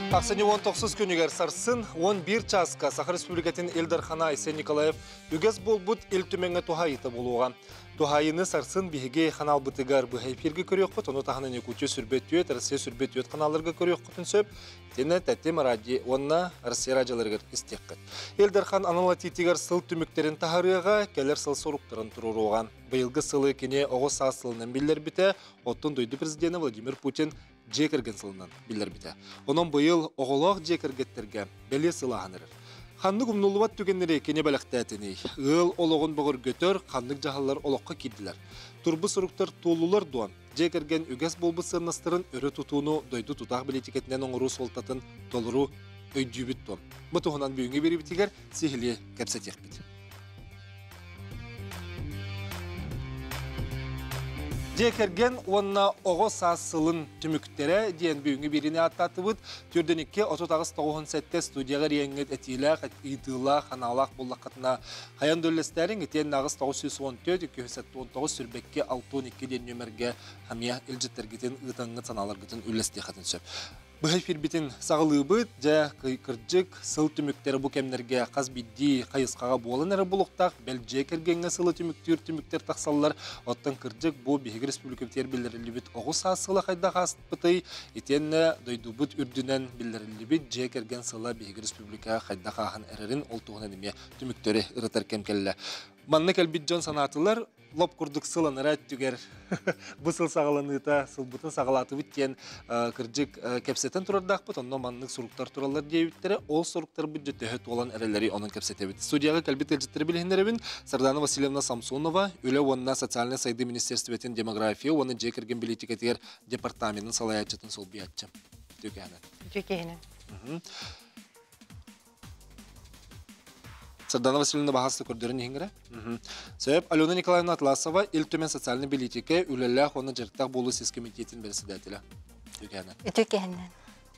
Ахсынньы 19 күнүгэр сарсын 11 чааска Саха Республикатын Ил Дархана Айсен Николаев үгэс буолбут Ил Түмэҥҥэ туһаайыыта буолуоҕа. Туһаайыыны сарсын биһиги ханаалбытыгар быһа эфиргэ көрүөххүт, ону таһынан Якутия сүрбэт түөрт, Россия сүрбэт түөрт ханаалларга көрүөххүтүн сөп. Итиннэ Тэтим радио уонна Россия радиоларыгар истиэххит. Ил Дархан анал этиитигэр сыл түмүктэрин таһаарыаҕа, кэлэр сыл соруктарын туруоруоҕа. Быйылгы сылы кини оҕо саас сылынан биллэрбитэ, оттон дойду президенэ Владимир Путин дьиэ кэргэн сылынан биллэрбитэ. Онон быйыл оҕолоох дьиэ кэргэттэргэ бэлиэ сыл ааһан эрэр. Ханнык умнуллубат түгэннэри кини бэлэхтээтиний? Ыал олоҕун бөҕөргөтөр ханнык дьаһаллар олоххо киирдилэр? Турбу суруктар туоллулар дуо? Дьиэ кэргэн үгэс буолбут сыаннастарын өрө тутууну дойду тутаах бэлиитикэтинэн оҥоруу суолтатын толору өйдүүбүт дуо? Бу туһунан бүгүҥҥү биэриибитигэр сиһилии кэпсэтиэхпит. Дьиэ кэргэн уонна оҕо саас сылын түмүктэрэ диэн бүгүҥҥү биэриини ааттаатыбыт. Түрдэн 2 38 97 студияҕа ириэҥҥит этиилээх, ыйытыылаах, анаалаах буллаххытына хайан да үллэстээриҥ итиэннэ 8 914 279 сүрбэкки 62 диэн нүөмэргэ хамыйа илдьиттэргитин ыытаҥҥыт санааларгытын үллэстиэххитин сөп. Быһа эфирбитин саҕалыыбыт. Дьэ, кырдьык, сыл түмүктэрэ бу кэмнэргэ хас биирдии хайысхаҕа буолан эрэ булуктаах, бэл дьиэ кэргэҥҥэ сылы түмүктүүр түмүктэр тахсаллар. Оттон кырдьык, бу биһиги республикабытыгар биллэриллибит оҕус саас сыла хайдах ааспытый, итиэннэ дойдубут үрдүнэн биллэриллибит дьиэ кэргэн сыла биһиги республикаҕа хайдах ааһан эрэрин ол туһунан эмиэ түмүктэри ырытар кэм кэллэ. Манна кэлбит дьон санаатылар, лоп курдук сыл анараа өттүгэр бу сыл саҕаланыыта сылбытын саҕалаатыбыт диэн кырдьык кэпсэтэн турардаахпыт. Онно маннык суруктар тураллар диэбиттэрэ. Ол суруктарбыт дьэ төһө туолан эрэллэри онон кэпсэтэбит. Студияҕа кэлбит ыалдьыттары билиһиннэрэбин. Сардана Васильевна Самсонова, Үлэ уонна социальнай сайдыы министиэристибэтин демография уонна дьиэ кэргэн бэлиитикэтигэр департаменын салайааччытын солбуйааччы. Үтүө Үтүө Сардана Васильевна баһаста көрдөрөн иһиҥ эрэ. Сөп. Алена Николаевна Атласова, Ил Түмэн социальнай бэлиитикэ, үлэлээх уонна дьарыктаах буолуу сис кэмитиэтин бэрэссэдээтэлэ. Үтүө Үтүө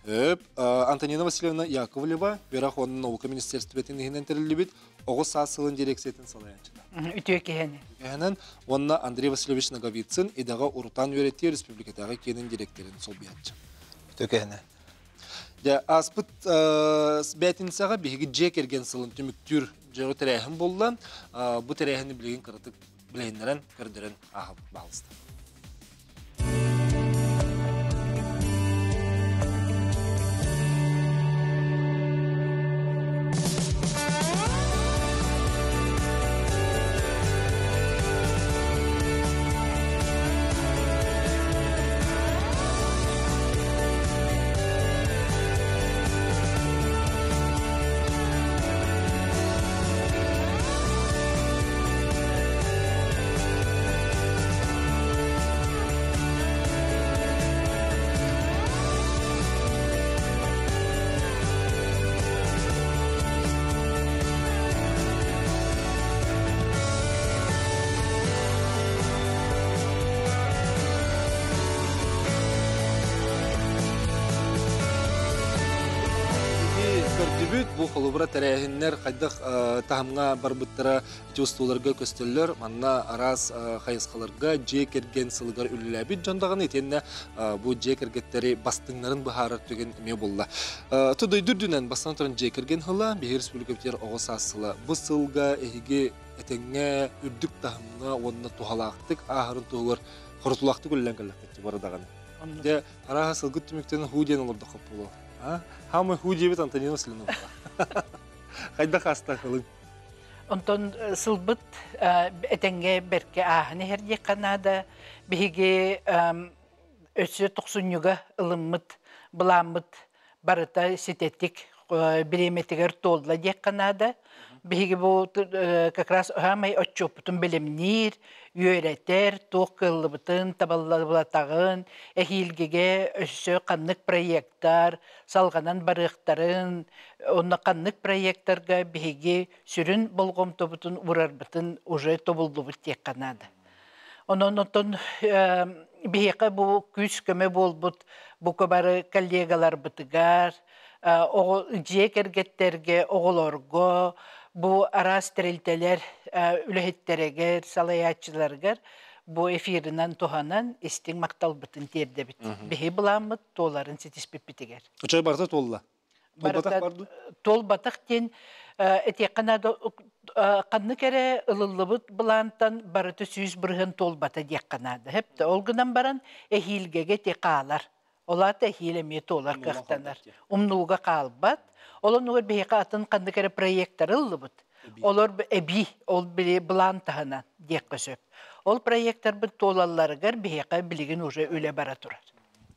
Өп. Антонина Васильевна Яковлева, Үөрэх уонна наука министерствотын иһинэн тэриллибит оҕо саас сылын дирекциятын салайааччыта. Үтүө киһини. Үтүө уонна Андрей Васильевич Ноговицын идэҕэ урутаан үөрэтии республикатааҕы киинин директорын солбуйааччы. Үтүө киһини. Дьэ, ааспыт бээтинсэҕэ биһиги дьиэ кэргэн сылын түмүктүүр дьоро тэрээһин буолла. Бу тэрээһини билигин кыратык билиһиннэрэн, көрдөрөн ааһабыт баһалыста. Көрдүбүт бу холобура тэрээһиннэр хайдах таһымҥа барбыттара ити устууларга көстөллөр. Манна араас хайысхаларга дьиэ кэргэн сылыгар үлэлээбит дьон даҕаны итиэннэ бу дьиэ кэргэттэри бастыҥнарын быһаарар түгэн эмиэ буолла. Ту дойду үрдүнэн бастаан туран дьиэ кэргэн сыла, биһиги республикабытыгар оҕо саас сыла. Бу сылга эһиги этэҥҥэ үрдүк таһымҥа уонна туһалаахтык ааһарын туһугар хорутуулаахтык үлэлээн кэллэхпит бары даҕаны. Дьэ, арааһа сылгыт түмүктэн хуу диэн олордоххо буолуо. Хаамай хуу диэбит Антонина Васильевна. Хайдах ааста ылыҥ? Онтон сылбыт этэҥҥэ бэркэ ааһан иһэр диэххэ наада. Биһиги өссө тохсунньуга ылыммыт былааммыт барыта ситэтик бириэмэтигэр туолла диэххэ наада. Биһиги бу как раз саамай отчуоппутун бэлэмниир, үөрэтэр, туох кыаллыбытын, табыллыбатаҕын, эһиилгигэ өссө ханнык проектар салҕанан барыахтарын, онно ханнык проектарга биһиги сүрүн болҕомтобутун уурарбытын уже тобуллубут диэххэ наада. Онон оттон биһиэхэ бу күүс-көмө буолбут бука бары коллегаларбытыгар, оҕо дьиэ кэргэттэргэ, оҕолорго, бу араас тэрилтэлэр үлэһиттэригэр, салайааччыларыгар Бу эфиринэн туһанан истиҥ махталбытын тиэрдэбит. Биһи былааммыт туоларын ситиспиппитигэр. Очой барыта туолла. Туолбатах бар дуу? Туолбатах диэн этиэххэ наада, ханнык эрэ ылыллыбыт былаантан барыта 100% туолбата диэххэ наада. Хэптэ ол гынан баран эһиилгэгэ ти хаалар. Ол аата эһиил эмиэ туолар кыахтанар. Умнууга хаалбат. Ол оннугар биһиэхэ атын ханнык эрэ проекттары ыллыбыт. Олор эбии, ол били былаан таһынан диэххэ сөп. Ол проекттарбыт туолалларыгар биһиэхэ билигин уже үлэ бара турар.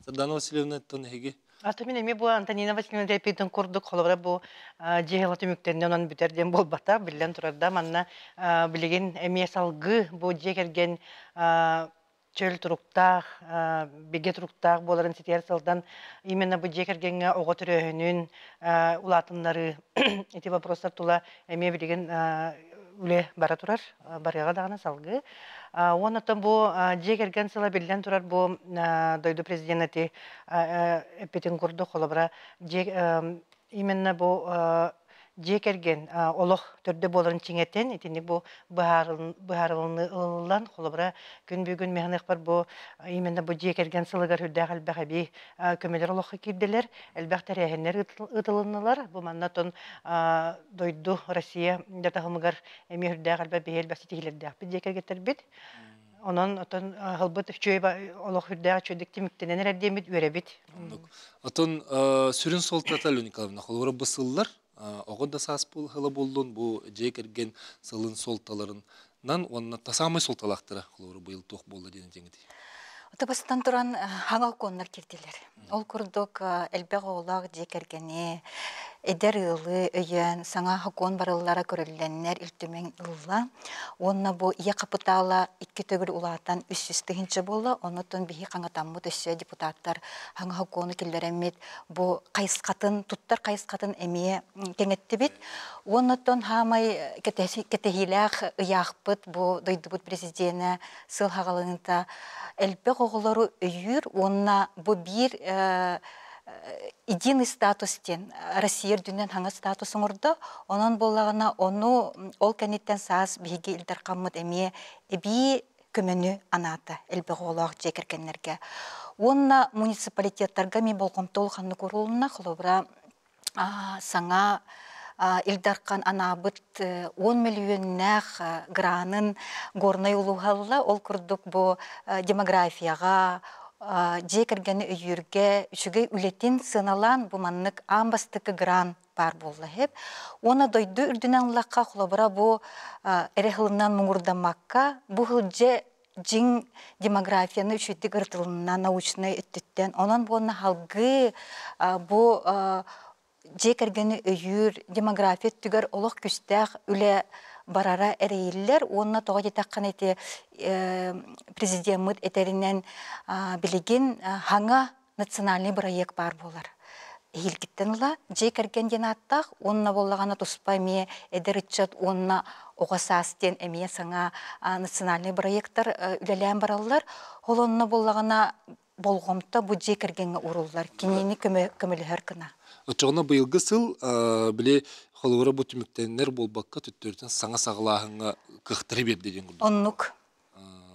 Сардана Васильевна, оттон эһиги? Ата мин эмиэ бу Антонина Васильевна эппитин курдук, холобура бу дьиэ түмүктэринэн онон бүтэр диэн буолбата, биллэн турар да, манна билигин эмиэ салгыы бу дьиэ кэргэн чөл туруктаах, бигэ туруктаах буоларын ситиһэр сылдан именно бу дьиэ кэргэҥҥэ оҕо төрөөһүнүн улаатыннарыы ити вопростар тула эмиэ билигин үлэ бара турар, барыаҕа даҕаны салгыы. Уонна оттон бу дьиэ кэргэн сыла биллэн турар бу дойду президенэ ити эппитин курдук, холобура дьиэ именно бу дьиэ кэргэн олох төрдө буоларын чиҥэтэн, итинник бу быһаарылыныы ылыллан, холобура күн бүгүн механыахпар бу именно бу дьиэ кэргэн сылыгар үрдээх элбэх эбии көмөлөр олоххо киирдилэр, элбэх тэрээһиннэр ыытылыннылар. Бу манна тон дойду Россия датаһымыгар эмиэ үрдээх элбэх биһи элбэх ситиһиилэрдээхпит дьиэ кэргэттэрбит. Онон отон ылбыт үчүгэй олох үрдээх үчүгэйдик түмүктэнэн эрэр диэммит үөрэбит. Отон сүрүн суолтата Алена Николаевна, холобура бу сыллар оҕо да саас сыла буоллун, бу дьиэ кэргэн сылын суолталарынан уонна та самай суолталаахтара холобура быйыл туох буолла диэн этиҥ Отубастан туран хаҥа окуоннар кирдилэр. Ол курдук элбэх оҕолоох дьиэ кэргэни, эдэр ыалы өйөөн саҥа сокуон барыллара көрүллэннэр Ил Түмэн ылла. Уонна бу ийэ хапытаала икки төгүл улаатан 300 тыһыынча буолла. Оннуттан биһи хаҥатаммыт өссө депутаттар хаҥа сокуону киллэрэммит бу хайысхатын, туттар хайысхатын эмиэ кэҥэттибит. Уоннаттан хаамай кэтэһиилээх ыйаахпыт бу дойдубут президенэ сыл хаҕаланыыта элбэх оҕолору өйүүр уонна бу биир единый статус диэн Россия үрдүнэн хаҥа статус оҥордо. Онон буоллаҕына ону ол кэнниттэн саас биһиги Ил Дархаммыт эмиэ эбии көмөнү анаата элбэх оҕолоох дьиэ кэргэннэргэ. Уонна муниципалитеттарга эмиэ болҕомто улаханнык уурулунна. Холобура, саҥа Ил Дархан анаабыт 10 мөлүйүөннээх гранын Горнай улууһа ылла. Ол курдук бу демографияҕа, дьиэ кэргэни өйүүргэ үчүгэй үлэтин сыаналаан бу маннык аан бастакы грант баар буолла иһип. Уонна дойду үрдүнэн ыллахха, холобура бу эрэ сылынан муҥурдаммакка, бу сылдьа дьиҥ демографияны үчүгэйдик ырытылынна научнай өттүттэн. Онон буонна халгыы бу дьиэ кэргэни өйүүр демография өттүгэр олох күстээх үлэ барара эрэйиллэр уонна тоҕо диэтэххинэ ити президеммыт этэринэн билигин хаҥа национальный бырайыак баар буолар. Эһиилгиттэн ыла дьиэ кэргэн диэн ааттаах уонна буоллаҕына туспа эмиэ эдэр ыччат уонна оҕо саас диэн эмиэ саҥа национальный бырайыактар үлэлээн бараллар. Ол онно буоллаҕына болҕомто бу дьиэ кэргэҥҥэ ууруллар, кинини көмөлөһөр гына. Оччоҕуна быйылгы сыл били холобура бу түмүктэннэр буолбакка төттөрүтүн саҥа саҕалааһыҥҥа кыахтары биэрдэ диэн курдук. Оннук.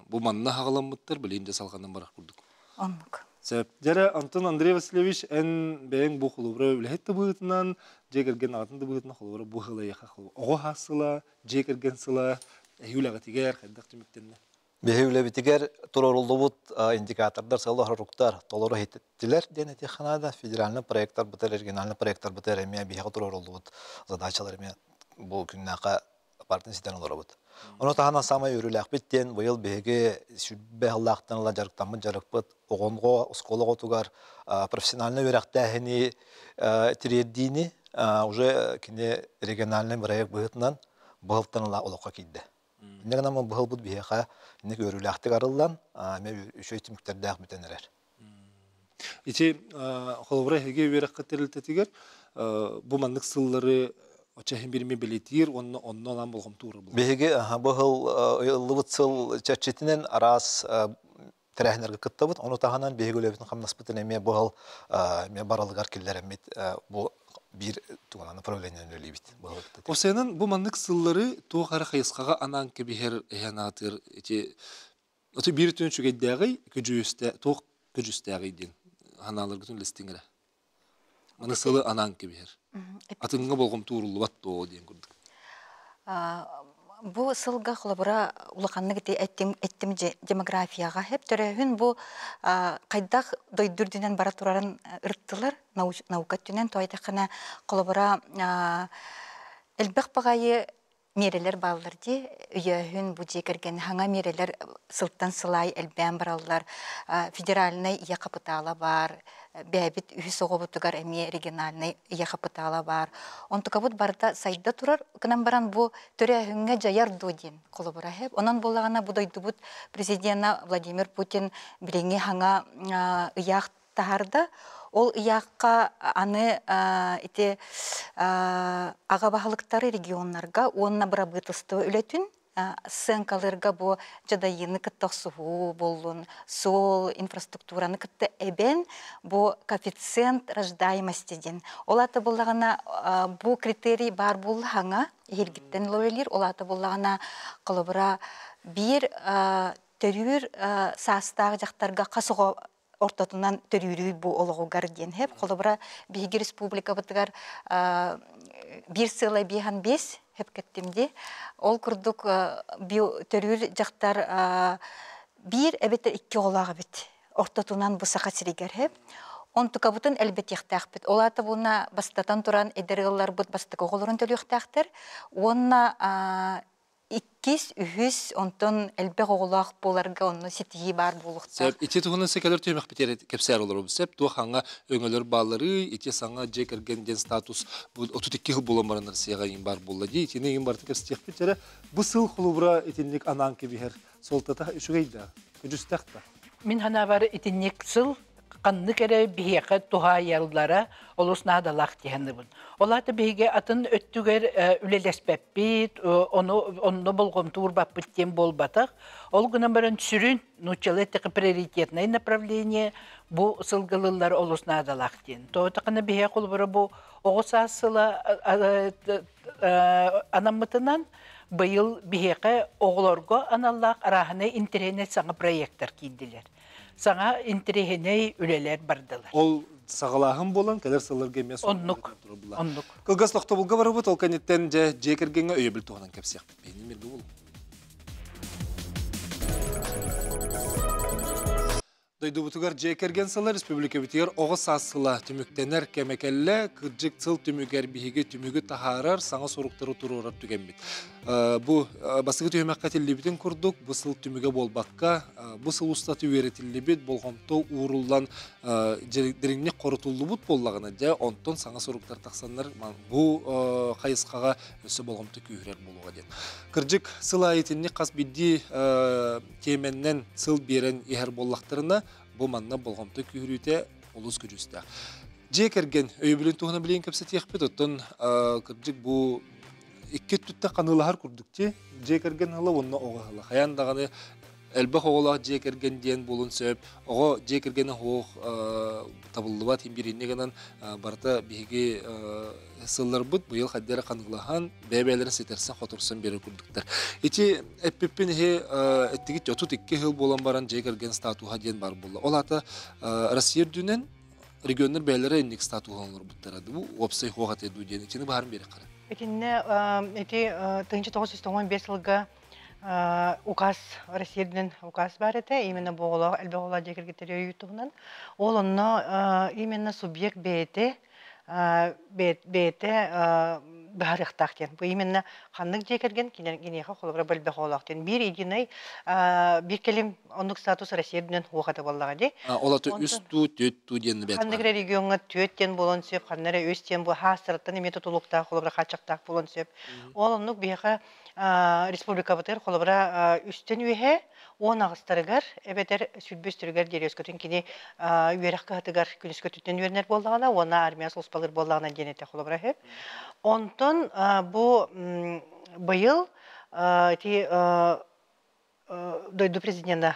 Бу манна хаҕаламмыттар билигин да салҕанан барар курдук. Оннук. Сөп. Дьэрэ, Антон Андрей Васильевич, эн бэйэҥ бу холобура үлэһит да быһыытынан, дьиэ кэргэн аҕатын да быһыытынан холобура бу сылайаха оҕо хаас сыла, дьиэ кэргэн сыла, эһи үлэҕитигэр хайдах түмүктэннэ? Биһи үлэбитигэр туруоруллубут индикатордар, сыаллар-соруктар толору иһиттилэр диэн этиэххэ наада. Федеральный проекттар бытар, региональный проекттар бытар эмиэ биһиэхэ туруоруллубут задачалар эмиэ бу күннээххэ бартын ситэн олоробут. Ону таһынан саамай үөрүүлээхпит диэн быйыл биһиги сүрбэ сыллаахтан ыла дьарыктаммыт дьарыкпыт оҕонго оскуола оҕотугар профессиональнай үөрэхтээһини тириэрдиини уже кини региональный бырайыак быһыытынан быһылтан ыла олоххо киирдэ. Инньэ гынан быһылбыт биһиэхэ инник үөрүүлээхтик арыллан, эмиэ үчүгэй түмүктэрдээх бүтэн эрэр. Ити холобура эһиги үөрэххэ тэрилтэтигэр бу маннык сыллары оччо бирими бэлиэтиир уонна онно ылан болҕомто уурар. Биһиги бу сыл ыллыбыт сыл чэрчитинэн араас тэрээһиннэргэ кыттабыт. Ону таһынан биһиги үлэбитин хамнаспытын эмиэ бу сыл эмиэ баралыгар киллэрэммит бу биир тугунан направлениенан үлэлиибит. Осенан бу маннык сыллары туох эрэ хайысхаҕа анаан кэбиһэр эһэн аатыр ити. Аты биир түн үчүгэйдээҕий, көдьүүстэ туох көдьүүстээҕий диэн ханааларгытын үллэстиҥ эрэ. Маны сылы анаан кэбиһэр. Атыҥҥа болҕомто ууруллубат дуо диэн курдук. Бу сылга холобура улаханнык ити эттим, эттим демографияҕа хэп төрөөһүн бу хайдах дойду үрдүнэн бара турарын ырыттылар наука өттүнэн тоойдаххына холобура элбэх баҕайы миэрэлэр бааллар дии. Өйөөһүн бу дьиэ кэргэн хаҥа миэрэлэр сылтан сылай элбээн бараллар. Федеральнай ийэ хапытаала баар, бэйэбит үһүс оҕобутугар эмиэ региональнай ийэ хапытаала баар. Онтукабыт барыта сайда турар гынан баран бу төрөөһүҥҥэ дьайар дуо диэн холобура эһэп. Онон буоллаҕына бу дойдубут президена Владимир Путин билиҥҥи хаҥа ыйаах таһаарда. Ол ыйаахха аны ити аҕа баһылыктары регионнарга уонна бырабыыталыстыба үлэтин сценкаларга бу дьадайыыны кытта охсуһуу буоллун, суол инфраструктураны кытта эбэн бу коэффициент рождаемости диэн. Ол аата буоллаҕына бу критерий баар буоллаҕына иһиргиттэн лоялир, ол аата буоллаҕына холобура биир төрүүр саастаах дьахтарга хас оҕо ортотунан төрүүрүй бу олоҕугар диэн хэп холобура биһиги республикабытыгар биир сыала биэһэн биэс хэп кэттим ди ол курдук төрүүр дьахтар биир эбэтэр икки оҕолоох эбит ортотунан бу саха сиригэр хэп онтукабытын элбэтиэхтээхпит ол аата буна бастатан туран эдэр ыалларбыт бастакы оҕолорун төлүөхтээхтэр уонна иккис, үһүс, онтон элбэх оҕолоох буоларга онно ситиһии баар буолуохтаах. Сөп. Ити туһунан секелер түһүмэхпит кэпсээр олоробут. Сөп. Туох хаҥа өҥөлөр бааллары, ити саҥа дьиэ кэргэн диэн статус бу 32 жыл буолан баран Россияҕа иин бар буолла дии. Итини иин барыта кэпсэтиэхпит эрэ. Бу сыл холобура итинник анаан кэбиһэр суолтата үчүгэй да, көдьүстэх да. Мин санаабар итинник сыл ханнык эрэ биһиэхэ туһаайаллара олус наадалаах диһаныбын. Ол аата биһиги атын өттүгэр үлэлэспэппит, ону онно болҕомто уурбаппыт диэн буолбатах. Ол гынан баран сүрүн нууччалыы эттэххэ приоритетное направление бу сылгылыллар олус наадалаах диэн. Тоҕо биһиэхэ холобура бу оҕо саас сыла анаммытынан быйыл биһиэхэ оҕолорго аналлаах арааһынай интэриэһинэй саҥа проектар киирдилэр. Саҥа интэриэһинэй үлэлэр бардылар. Ол саҕалааһын буолан кэлэр сылларга эмиэ Оннук. Оннук. Кылгас тохтобулга барыбыт, ол кэнниттэн дьэ дьиэ кэргэҥҥэ өйөбүл туһунан кэпсиэхпит. Биһини миргэ буолуҥ. Дойдубутугар дьиэ кэргэн сыла республикабытыгар оҕо саас сыла түмүктэнэр кэмэ кэллэ. Кырдьык сыл түмүгэр биһиги түмүгү таһаарар, саҥа соруктары туруорар түгэммит. Бу бастакы түһүмэххэ этиллибитин курдук, бу сыл түмүгэ буолбакка, бу сыл устата үөрэтиллибит, болҕомто ууруллан дириҥник хорутуллубут буоллаҕына, дьэ, онтон саҥа соруктар тахсаннар бу хайысхаҕа өссө болҕомто күүһүрэр буолуоҕа диэн. Кырдьык, сыл аайы итинник хас биирдии тиэмэннэн сыл биэрэн иһэр буоллахтарына, бу манна болҕомто күүһүрүүтэ олус көдьүүстээх. Дьиэ кэргэн өйөбүлүн туһунан билигин кэпсэтиэхпит. Оттон кырдьык бу икки өттүттэн ханыылаһар курдук дии. Дьиэ кэргэн ыла уонна оҕо ыла. Хайаан даҕаны элбэх оҕолоох дьиэ кэргэн диэн буолун сөп. Оҕо дьиэ кэргэнэ суох табыллыбат иһин гынан барыта биһиги сылларбыт быйыл хайда эрэ ханыылаһан, бэйэ-бэйэлэрин ситэрсэн-хоторсон биэрэр курдуктар. Ити эппиппин иһи эттигит 32 жыл буолан баран дьиэ кэргэн статуһа диэн бар буолла. Ол аата Россия үрдүнэн регионнар бэйэлэрэ инник статуһа оҥорбуттара. Бу уопсай хуох этэ дуу диэн итини баһарын биэрэххэ эрэ. Итиннэ ити 1995 сылга указ Россия үрдүнэн указ баар этэ именно бу оҕолоох элбэх оҕолоох дьиэ кэргэттэри өйүүр туһунан. Ол онно именно субъект бэйэтэ бэйэтэ быһаарыахтаах диэн. Бу именно ханнык дьиэ кэргэн киниэхэ холобура бу элбэх оҕолоох диэн. Биир единый биир кэлим оннук статус Россия үрдүнэн суох этэ буоллаҕа дии. Ол аты үс туу, түөт туу диэн бэт Ханнык эрэ региоҥҥа түөт диэн буолуон сөп, ханна эрэ үс диэн бу хаастарыттан эмиэ тутулуктаах, холобура хааччахтаах буолуон сөп. Ол оннук биһиэхэ республикабытыгар холобура үстэн үөһэ 18-тарыгар эбэтэр 23-төрүгэр диэри өскөтүн кини үөрэх кыһатыгар күнүскөтүттэн үөрэнэр буоллаҕына уонна армия сулууспалыыр буоллаҕына диэн этэ холобура үһү. Онтон бу быйыл ити Дойду президенэ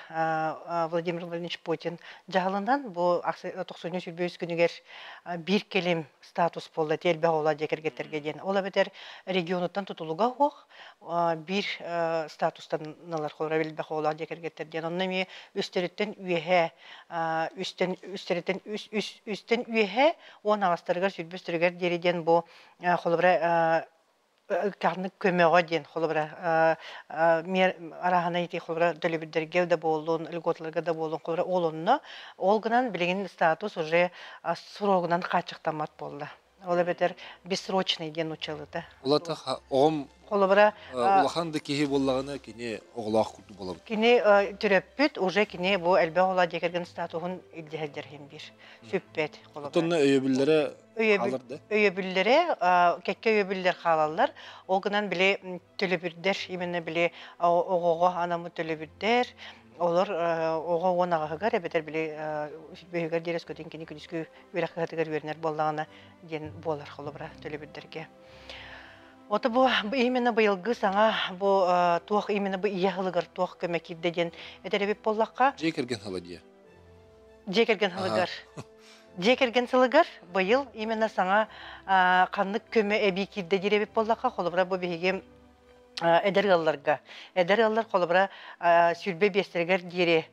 Владимир Владимирович Путин дьаһалынан бу тохсунньу сүүрбэ күнүгэр биир кэлим статус буолла элбэх оҕолоох дьиэ кэргэттэргэ диэн. Ол эбэтэр регионуттан тутулуга суох биир статустанылар холобура элбэх оҕолоох дьиэ кэргэттэр диэн. Онно эмиэ үстэриттэн үөһэ үстэн үстэриттэн үс үс үстэн үөһэ уон аҕыстарыгар сүүрбэ үстэригэр диэри диэн бу холобура ханнык көмөҕө диэн холобура мер арааһынай ити холобура төлөбүрдэргэ да буоллун льготаларга да буоллун холобура ол онно ол гынан билигин статус уже срогунан хааччахтаммат буолла ол эбэтэр бессрочный диэн нууччалыыта Улата оҕом холобура улахан да киһи буоллаҕына кини оҕолоох курдук буолабыт. Кини төрөппүт уже кини бу элбэх оҕолоох дьиэ кэргэн статуһун илдьэ сылдьар иһин биир сүппэт холобура. Онно өйөбүллэрэ хаалар да? Өйөбүллэрэ кэккэ өйөбүллэр хаалаллар. Ол гынан били төлөбүрдэр именно били оҕоҕо анаммыт төлөбүрдэр олор оҕо уон аҕыһыгар эбэтэр били бөһүгэр диэри өскөтүн кини күнүскү үөрэх кыһатыгар үөрэнэр буоллаҕына диэн буолар холобура төлөбүрдэргэ. Ото бу именно быйылгы саҥа бу туох именно бу ийэ сылыгар туох көмө киирдэ диэн этэр эбит буоллахха. Дьиэ кэргэн сыла диэ. Дьиэ кэргэн сылыгар. Дьиэ кэргэн сылыгар быйыл именно саҥа ханнык көмө эбии киирдэ диир эбит буоллахха, холобура бу биһиги эдэр ыалларга. Эдэр ыаллар холобура сүүрбэ биэстэригэр диэри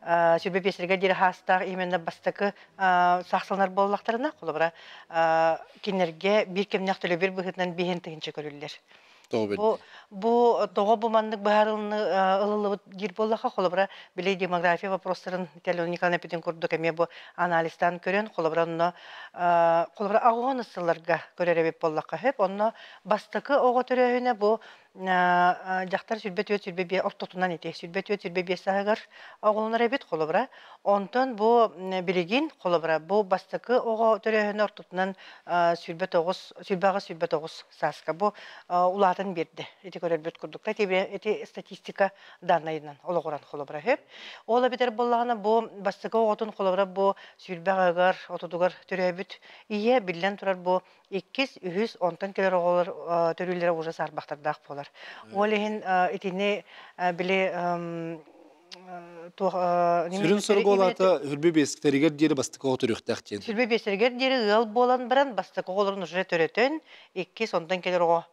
сүүрбэ биэстэригэр диэри хаастаах именно бастакы саахсаланар буоллахтарына, холобура кинилэргэ биир кэмнээх төлөбүр быһыытынан биэһин тыһыынча көрүллэр. Бу, бу тоҕо бу маннык быһаарылыны ылыллыбыт диир буоллахха, холобура, били демография вопростарын Николай Николаевна эппитин курдук эмиэ бу анализтаан көрөн, холобура, онно холобура аҕыһын сылларга көрөр эбит буоллахха сөп. Онно бастакы оҕо төрөөһүнэ бу дьахтар сүүрбэ түөрт сүүрбэ биэс ортотунан ити сүүрбэ түөрт сүүрбэ биэс сааһыгар оҕолонор эбит холобура. Онтон бу билигин холобура бу бастакы оҕо төрөөһүнэ ортотунан сүүрбэ тоҕус сүүрбэ аҕыс сүүрбэ тоҕус сааска бу улаатан биэрдэ. Ити көрөрбүт курдук. Ити статистика даннайынан олоҕуран холобура үһү. Ол эбэтэр буоллаҕына бу бастакы оҕотун холобура бу сүүрбэ аҕыгар отутугар төрөөбүт ийэ биллэн турар бу иккис, үһүс, онтон кэлэр оҕолор төрүүллэрэ уже саарбахтардаах буолар. Ол иһин итини били туох Сүрүн соруга ол аата үрбү биэстэригэр диэри бастакы оҕо төрүөхтээх диэн. Сүрбэ биэстэригэр диэри ыал буолан баран бастакы оҕолорун уже төрөтөн, иккис онтон кэлэр оҕо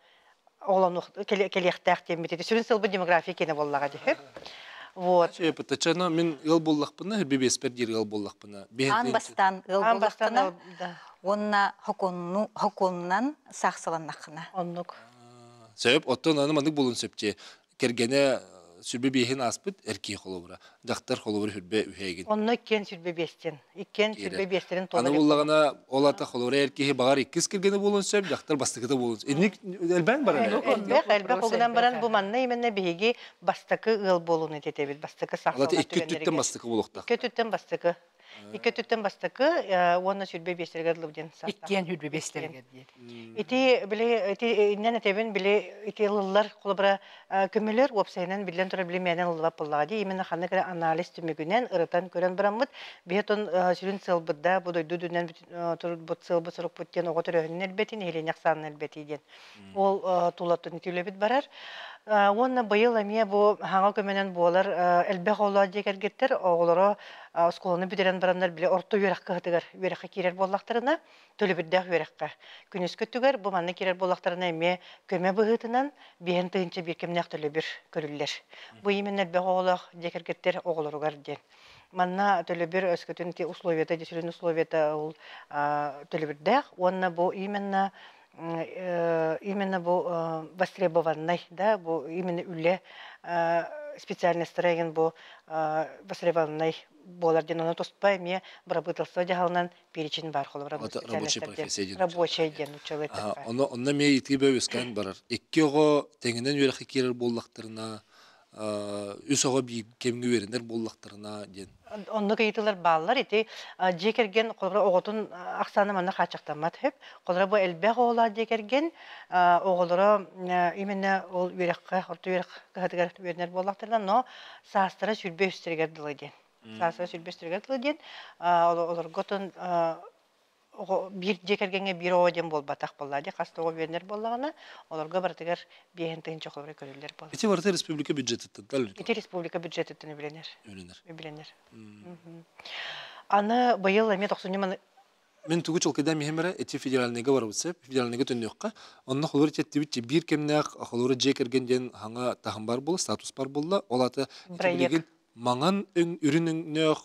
оҕолонуох кэлиэхтээх диэммит. Ити сүрүн сылбыт демография киэнэ буоллаҕа дии. Вот. Чэпэтачана мин ыал буоллахпына, үрбү биэспэр диэри ыал буоллахпына. Аан бастаан ыал буоллахпына уонна хокуонунан саахсаланнаххына. Оннук. Сөп, оттон аны маннык буолун сөп дии. Кэргэнэ сүрбэ биэһин ааспыт эркии холобура. Дьахтар холобура сүрбэ үһээгин. Онно иккиэн сүрбэ биэстен. Иккиэн сүрбэ биэстэрин туола. Аны буллаҕына ол ата холобура эр киһи баҕар иккис кэргэнэ буолуон сөп, дьахтар бастакыта буолуон сөп. Инник элбээн барар. Элбэх, элбэх угунан баран бу манна именно биһиги бастакы ыал буолууну этетэбит. Бастакы сахалар икки өттүттэн бастакы буолуохтаах. Икки өттүттэн бастакы. Икки өттүттэн бастакы уонна сүүрбэ биэстэригэр дылы диэн саастаах. Иккиэн сүүрбэ биэстэригэр диэри. Ити били ити иннэн этэбин били ити ылыллар холобура көмөлөр уопсайынан биллэн турар били мээнэн ыллыбат буоллаҕа дии именно ханнык эрэ анализ түмүгүнэн ырытан көрөн бараммыт биһи отон сүрүн сыалбыт да бу дойду үрдүнэн турбут сыалбыт сорукпут диэн оҕо төрөөһүнүн элбэтин нэһилиэнньэ ахсаанын элбэтии диэн ол тулатын итиилэбит барар. Уонна быйыл эмиэ бу хаҥа көмөнөн буолар элбэх оҕолоох дьиэ кэргэттэр оҕолоро оскуоланы бүтэрэн бараннар били орто үөрэх кыһатыгар үөрэххэ киирэр буоллахтарына төлөбүрдээх үөрэххэ күнүскү өттүгэр бу манна киирэр буоллахтарына эмиэ көмө быһыытынан биэһин тыһыынча биир кэмнээх төлөбүр көрүллэр. Бу именно элбэх оҕолоох дьиэ кэргэттэр оҕолоругар диэн. Манна төлөбүр өскөтүн условията, сүрүн условията ол төлөбүрдээх уонна бу именно именно бу востребованный да бу именно үлэ специальностара эгин бу востребованный буолар диэн ону туспа эмиэ бырабыыталыстыба дьаһалынан перечень бар холобура рабочий профессия диэн рабочий диэн учуолай Онно онно эмиэ итии бөө үөскээн барар. Икки оҕо тэҥинэн үөрэххэ киирэр буоллахтарына үс оҕо биир кэмҥэ үөрэнэр буоллахтарына диэн. Оннук ыйытыылар бааллар. Ити дьиэ кэргэн холобура оҕотун ахсаана манна хааччахтаммат сөп. Холобура бу элбэх оҕолоох дьиэ кэргэн оҕолоро именно ол үөрэххэ, орто үөрэх кыһатыгар үөрэнэр буоллахтарына, но саастара сүүрбэ үстэригэр дылы диэн. Саастара сүүрбэ үстэригэр дылы диэн олорго отон. Биир дьиэ кэргэҥҥэ биир оҕо диэн буолбатах буоллаа дии, хас да оҕо үөрэнэр буоллаҕына, олорго барытыгар 5000 холобура көрүллэр буолар. Ити барыта республика бюджетыттан Ити республика бюджетыттан үбүлэнэр. Үбүлэнэр. Аны быйыл эмиэ тохсунньу маны Мин тугу чолкайдаан миһим эрэ ити федеральныйга барабыт сөп, федеральныйга төннүөххэ. Онно холобур тиэттибит биир кэмнээх холобура дьиэ кэргэн диэн хаҥа таһым бар буолла, статус бар буолла. Ол аты билигин маҥан өҥ, үрүн өҥнөөх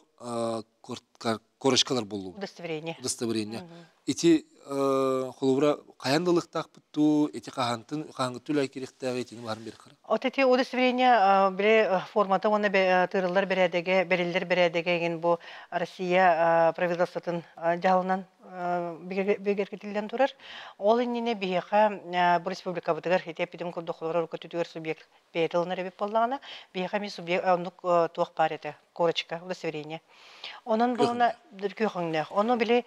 корочкалар буоллубут. Удостоверение. Удостоверение. Ити холобура хайан да ылыктаахпыт дуу, ити хаһантын хаһангыт үлэ кириэхтээҕи итини баарын бир хара. От ити удостоверение били формата уонна тыырыллар бэрээдэгэ, бэриллэр бэрээдэгэ игин бу Россия правительствотын дьаһалынан бигэргэтиллэн турар. Ол иннинэ биһиэхэ бу республикабытыгар ити эппитим курдук холобура урукку субъект бэйэтэ ылынар эбит буоллаҕына, биһиэхэ эмиэ субъект оннук туох баар этэ, корочка, удостоверение. Онон буолуна күөх өҥнөөх. Ону били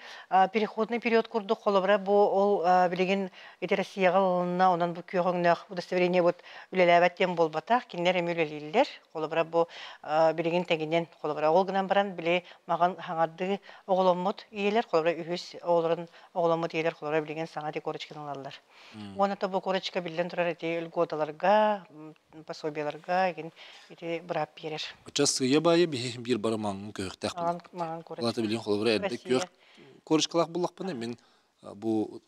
переходный период курдук холобура бу ол билигин ити Россияҕа ылынна, онон бу күөх өҥнөөх удостоверение бут үлэлээбэт диэн буолбатах, кинилэр эмиэ үлэлииллэр. Холобура бу билигин тэҥинэн холобура ол гынан баран били маҕан хаҥардыы оҕоломмут ийэлэр холобура үһүс оҕолорун оҕоломмут ийэлэр холобура билигин саҥа ити корочканы ылаллар. Уонна то бу корочка биллэн турар ити льготаларга, пособияларга игин ити быраап биэрэр. Оччо сыыйа баайы биһи биир бары маҥан көһүөхтээх буоллахпыт. Маҥан корочка. Улаата билигин холобура эрдэ күөх корочкалаах буллахпына мин бу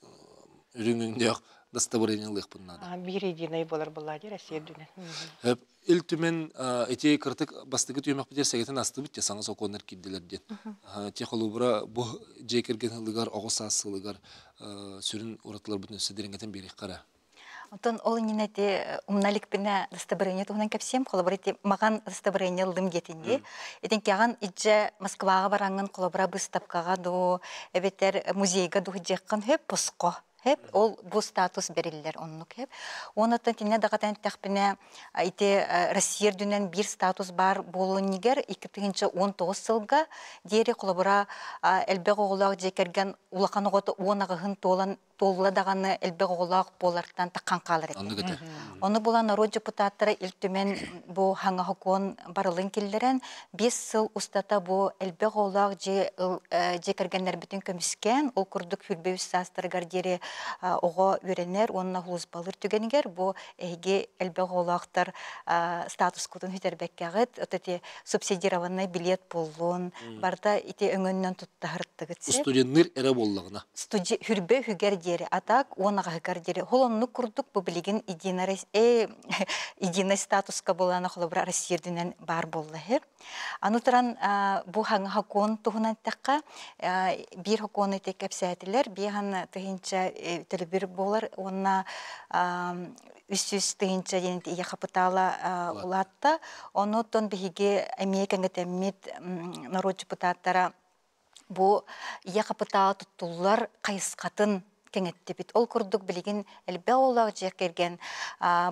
үрүҥ өҥнөөх дастабырыанньа ылыахпын наада. Биир единый болар буолла дии Россия үрдүнэн. Ил Түмэн ити кырытык бастакы түһүмэхпитигэр сэгэтин астыбыт те саҥа сокуоннар киирдилэр диэн. Те холобура бу дьиэ кэргэн ылыгар оҕо саас сылыгар сүрүн уратыларбытын өссө дириҥэтэн биэриэххэ эрэ. Оттон ол иннинэ ити умна иликпинэ дастабырыанньа туһунан кэпсиэм. Холобур, ити маҕан дастабырыанньа ыллым диэтин дии. Итинкэҕин иччэ Москваҕа бараҥҥын холобура быыстапкаҕа дуу, эбэтэр музейга дуу сылдьыаххын сөп босхо. Хэп ол бу статус бэриллэр оннук хэп. Уонна кинини даҕатан эттэхпинэ ити Россия үрдүнэн биир статус баар буолуон 2019 сылга диэри холобура элбэх оҕолоох дьиэ кэргэн улахан оҕото 18 туолан туолла даҕаны элбэх оҕолоох буолартан таххан хаалар этэ. Ону була норуот депутаттара Ил Түмэн бу хаҥа хокуон барылын киллэрэн 5 сыл устата бу элбэх оҕолоох дьиэ дьиэ кэргэннэрбитин көмүскээн, ол курдук 23 саастарыгар диэри оҕо үөрэнэр уонна һулусбалыыр түгэнигэр бу эһиги элбэх оҕолоохтор статускутун сүтэрбэккэҕит, вот эти субсидированный билет буоллун, барыта ити өҥөннөн туттаһыртыгыт. Студенныр эрэ буоллаҕына. Студи хүрбэ үһүгэр диэри, атак уон аҕаһыгар диэри. Холоннук курдук бу билигин единый единый статуска буолана холобура Россия үрдүнэн баар буолла. Аны туран бу хаҥа хокуон туһунан эттэххэ, биир хокуону ити кэпсээтилэр, биэһан тыһыынча төлөбүр буолар уонна 300 тыһыынча диэн ийэ хапытаала улаатта. Онуттан биһиги эмиэ кэҥэтэммит норуот депутаттара бу ийэ хапытаала туттуллар хайысхатын кэҥэттибит. Ол курдук билигин элбэх оҕолоох дьиэ кэргэн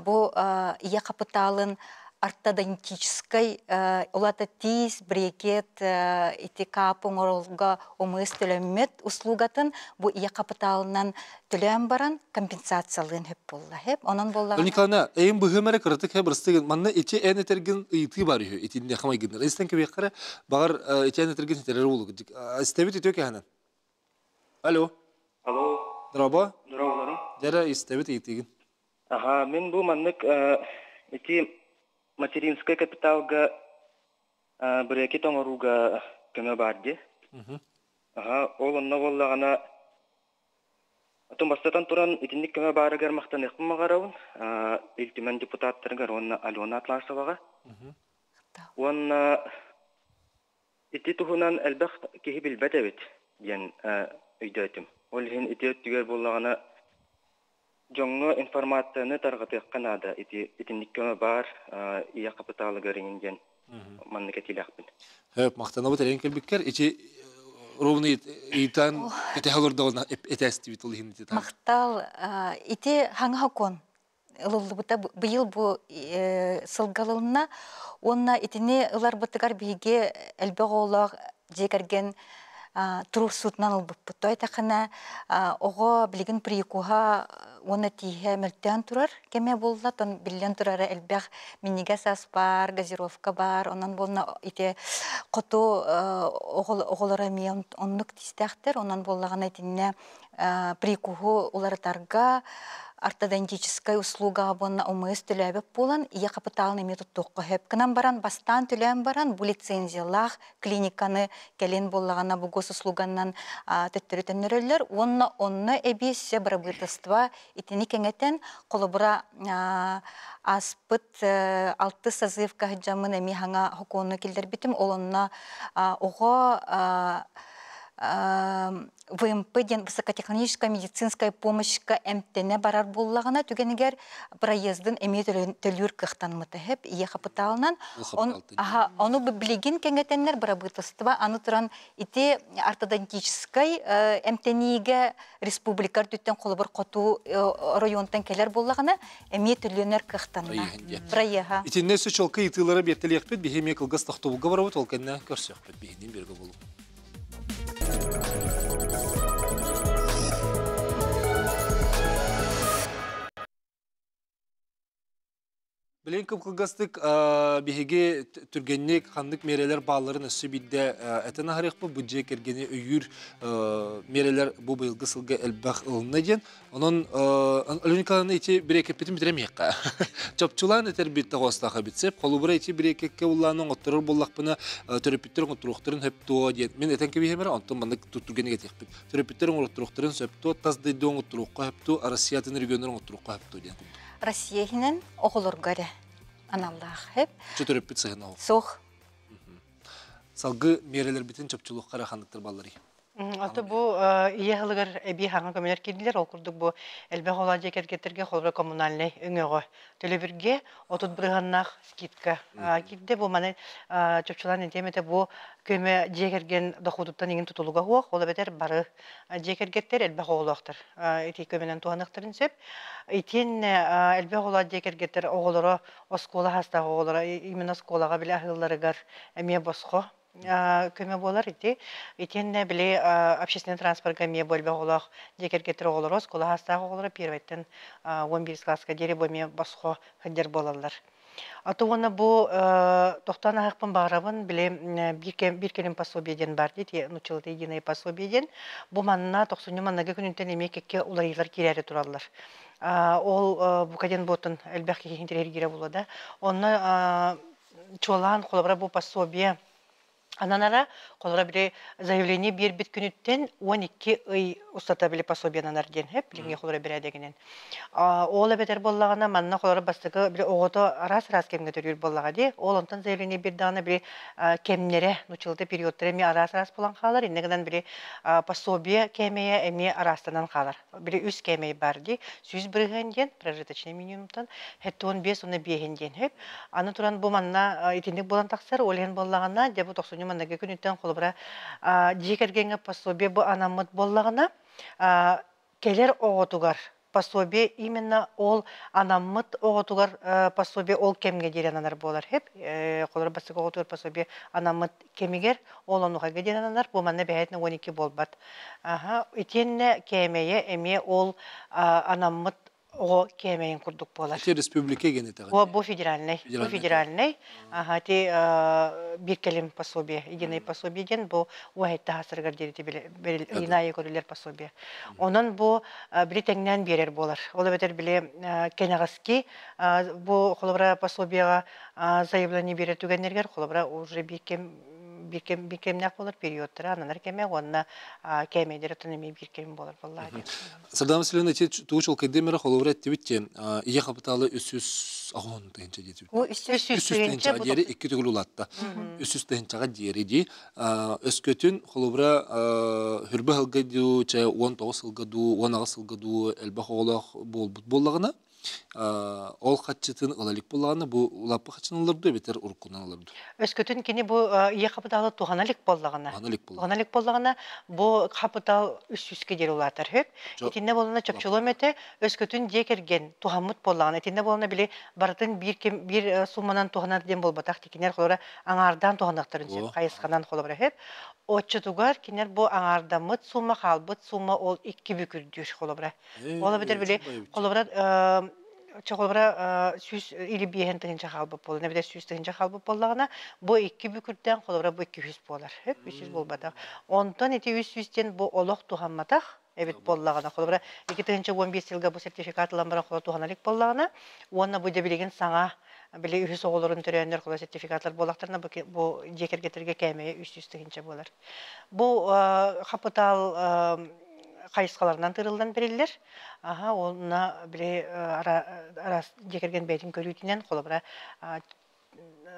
бу ийэ хапытаалын ортодонтическай улата тиис, брекет, ити кап оҥоролго ОМС төлөммөт услугатын бу ийэ хапытаалынан төлөөн баран компенсациялыын хөп буолла. Хеп онон буолла. Николаевна, эйин быһыым эрэ кыратык хэ бырастыгын. Манна ити эн этэргин ыйытыы бар үһү. Итинне хамайгыннар. Истен кебеккere багар ити эн этэргин итерер болуг. Истебит үтүө кэһэнэн. Алло. Алло. Дорообо. Дорооболорум. Дьэрэ истэбит ыйытыыгын. Аха, мин бу маннык ити материнскай капиталга брекет оҥорууга көмө баар дии. Аха, ол онно буоллаҕына Отон бастатан туран итинник көмө баарыгар махтаныахпын баҕарабын. Ил Түмэн депутаттарыгар уонна Алена Атласоваҕа. Уонна ити туһунан элбэх киһи билбэт эбит диэн өйдөөтүм. Ол иһин ити өттүгэр буоллаҕына дьоҥҥо информацияны тарҕатыахха наада. Ити итинник көмө баар ийэ хапытаалыгар иҥин диэн маннык этиилээхпин. Хөп, махтанабыт эрэн кэлбиккэр. Ити ровно ыйтан кэтэһэ олордоҕуна этээстибит ол иһин ити. Махтал ити хаҥа хокуон ылыллыбыта быйыл бу сылга ылылынна уонна итини ыларбытыгар биһиги элбэх оҕолоох дьиэ кэргэн туруорсуутунан ылбыппыт. Той тэххинэ оҕо билигин прикуһа Уонна тииһэ мөлтөөн турар кэмэ буолла, тон биллэн турара элбэх минньигэс ас баар, газировка баар, онон буолна ити хоту оҕолоро эмиэ оннук тиистээхтэр, онон буоллаҕына итиннэ прикуһу уларытарга ортодонтическай услугаҕа уонна ОМС төлөөбөт буолан, ийэ хапытаалын эмиэ туттуохха сөп. Гынан баран, бастаан төлөөн баран, бу лицензиялаах клиниканы кэлин буоллаҕына бу госуслуганнан төттөрү төннөрөллөр уонна онно эбии өссө бырабыыталыстыба итини кэҥэтэн, холобура, ааспыт алтыс созывка сылдьаммын эмиэ саҥа сокуону киллэрбитим. Ол онно оҕо ВМП диэн высокотехнологическая медицинская помощька эмтэнэ барар буоллаҕына түгэнигэр проездын эмиэ төлүүр кыахтаммыта сөп ийэ хапытаалынан. Ону билигин кэҥэтэннэр бырабыыталыстыба аны туран ити ортодонтическай эмтэниигэ республика үрдүттэн холобур хоту оройуонтан кэлэр буоллаҕына эмиэ төлөнөр кыахтанна. Проеһа. Итиннэ өссө чолка ыйытыылары биэртэлиэхпит, биһи эмиэ кылгас тохтобулга барабыт, ол кэннэ көрсүөхпүт биһинин бирге болу. Билин кып-кылгастык биһиги түргэнник ханнык миэрэлэр баалларын өссө биирдэ этэн аһарыахпыт. Бу дьиэ кэргэни өйүүр миэрэлэр бу быйылгы сылга элбэх ылынна диэн. Онон Алена Николаевна ити бириэкэппитин бүтэрэмиэххэ. Чопчулаан этэрбит тоҕоостоох эбит сөп. Холобура ити бириэкэккэ уллаан оҥотторор буоллахпына төрөппүттэр оҥотторуохтарын сөп дуо диэн мин этэн кэбиһэмэрэ онтон маннык түргэнник этиэхпит. Төрөппүттэр оҥотторуохтарын сөп дуо, тас дойду оҥотторуохха сөп дуо, Россия атын регионнар оҥотторуохха сөп дуо диэн курдук. Россия иһинэн оҕолорго эрэ аналлаах сөп. Төрөппүт сыһына ол. Суох. Салгы миэрэлэрбитин чопчулуохха эрэ ханныктар балларый? Ото бу ийэ аһылыгар эбии хаҥа көмөлөр киирдилэр. Ол курдук бу элбэх оҕолоох дьиэ кэргэттэргэ холобура коммунальнай өҥөҕө төлөбүргэ 30 бырыһыаннаах скидка киирдэ. Бу маны чопчулаан этиэм этэ бу көмө дьиэ кэргэн дохуотуттан иҥин тутулуга суох. Ол эбэтэр бары дьиэ кэргэттэр элбэх оҕолоохтор ити көмөнөн туһаныахтарын сөп. Итиэннэ элбэх оҕолоох дьиэ кэргэттэр оҕолоро оскуола саастаах оҕолоро именно оскуолаҕа били аһыылларыгар эмиэ босхо көмө буолар ити. Итиэннэ били общественный транспорга эмиэ бу элбэх оҕолоох дьиэ кэргэттэр оҕолоро, оскуола саастаах оҕолоро первойтан 11 класска диэри бу эмиэ босхо сылдьар буолаллар. А то уонна бу тохтоон аһахпын баҕарабын, били биир кэлим пособие диэн баар дии, нуччалата единое пособие диэн. Бу манна тохсунньу манныгы күнүнтэн эмиэ кэккэ уларыйыылар киирээри тураллар. Ол бука диэн буотун элбэх киһи интэриэһиргиирэ буолуо да. Онно чуолаан холобура бу пособие ананара холобура били заявление биэрбит күнүттэн 12 ый устата били пособие ананар диэн сөп билиҥҥи холобура бэрээдэгинэн ол эбэтэр буоллаҕына манна холобура бастакы били оҕото араас-араас кэмҥэ төрүүр буоллаҕа дии ол онтон заявление биэрдэҕинэ били кэмнэрэ нуччалыта периодтара эмиэ араас-араас буолан хаалар иннэ гынан били пособие кээмэйэ эмиэ араастанан хаалар били үс кээмэй баар дии 100% диэн прожиточный минимумтан 75 уонна биэһин диэн сөп аны туран бу манна итинник буолан тахсар ол иһин буоллаҕына дьэ бу тохсунньу манныгы күнүттэн холобура дьиэ кэргэҥҥэ пособие бу анаммыт буоллаҕына кэлэр оҕотугар пособие именно ол анаммыт оҕотугар пособие ол кэмҥэ диэри ананар буолар сөп холобура бастакы оҕотугар пособие анаммыт кэмигэр ол онуохайга диэн ананар бу манна бэһээтинэ 12 буолбат аха итиэннэ кээмэйэ эмиэ ол анаммыт оҕо кээмэйин курдук буолар. Ити республика генетиҕин. Бу, бу федеральный. Бу федеральный. Аха, ити биир кэлим пособие, единый пособие диэн бу уоһайтта хасырыгар диэри били көрүлэр пособие. Онон бу били тэҥнээн биэрэр буолар. Ол эбэтэр били кэнэҕэски бу холобура пособиеҕа заявление биэрэр түгэннэригэр холобура уже биир кэм биир кэм биир кэмнээх буолар периодтара ананар кэмэ уонна кээмэйдэрэ оттон эмиэ биир кэм буолар буоллаҕа диэн. Сардана Васильевна ити тугу чуолкайдыам эрэ холобура эттибит диэн ийэ хапытаалы 310 тыһыынча диэтибит. 300 тыһыынчаҕа диэри икки төгүл улаатта. 300 тыһыынчаҕа диэри дии. Өскөтүн холобура хүрбэ сылга дуу, чэ 19 сылга дуу, 18 сылга дуу элбэх оҕолоох буолбут буоллаҕына, Ол хаччытын ыла илик буоллаҕына, бу улаппы хаччыны ылар дуо эбэтэр уруккунан ылар дуо? Өскөтүн кини бу ийэ хапытаалы туһана илик буоллаҕына, Туһана илик туһана илик буоллаҕына, бу хапытаал үс сүүскэ диэри улаатар сөп. Итиннэ буоллаҕына чопчулуом этэ, өскөтүн дьиэ кэргэн туһаммыт буоллаҕына, итиннэ буоллаҕына били барытын биир кэм биир сумманан туһанар диэн буолбатах, кинилэр холобура аҥаардаан туһаныахтарын сөп, хайысханан холобура сөп. Оччотугар кинилэр бу аҥаардаммыт сумма хаалбыт сумма ол икки бүк үрдүүр холобура. Ол эбэтэр били холобура холобура сүүс или биэһэн тыһыынча хаалбыт буолан эбэтэр сүүс тыһыынча хаалбыт буоллаҕына бу икки бүкүрдээн холобура бу икки үс буолар үс үс буолбатах онтон ити үс сүүс диэн бу олох туһамматах эбит буоллаҕына холобура икки тыһыынча уон биэс сылга бу сертификат ылан баран холо туһана илик буоллаҕына уонна бу дьэ билигин саҥа били үһүс оҕолорун төрөөннөр холо сертификатлар буоллахтарына бу бу дьиэ кэргэтэргэ кээмэйэ үс сүүс тыһыынча буолар бу хапытаал хайысхаларынан тырыллан бэриллэр. Аха, уонна били араас дьиэ кэргэн бэйэтин көрүүтүнэн, холобура,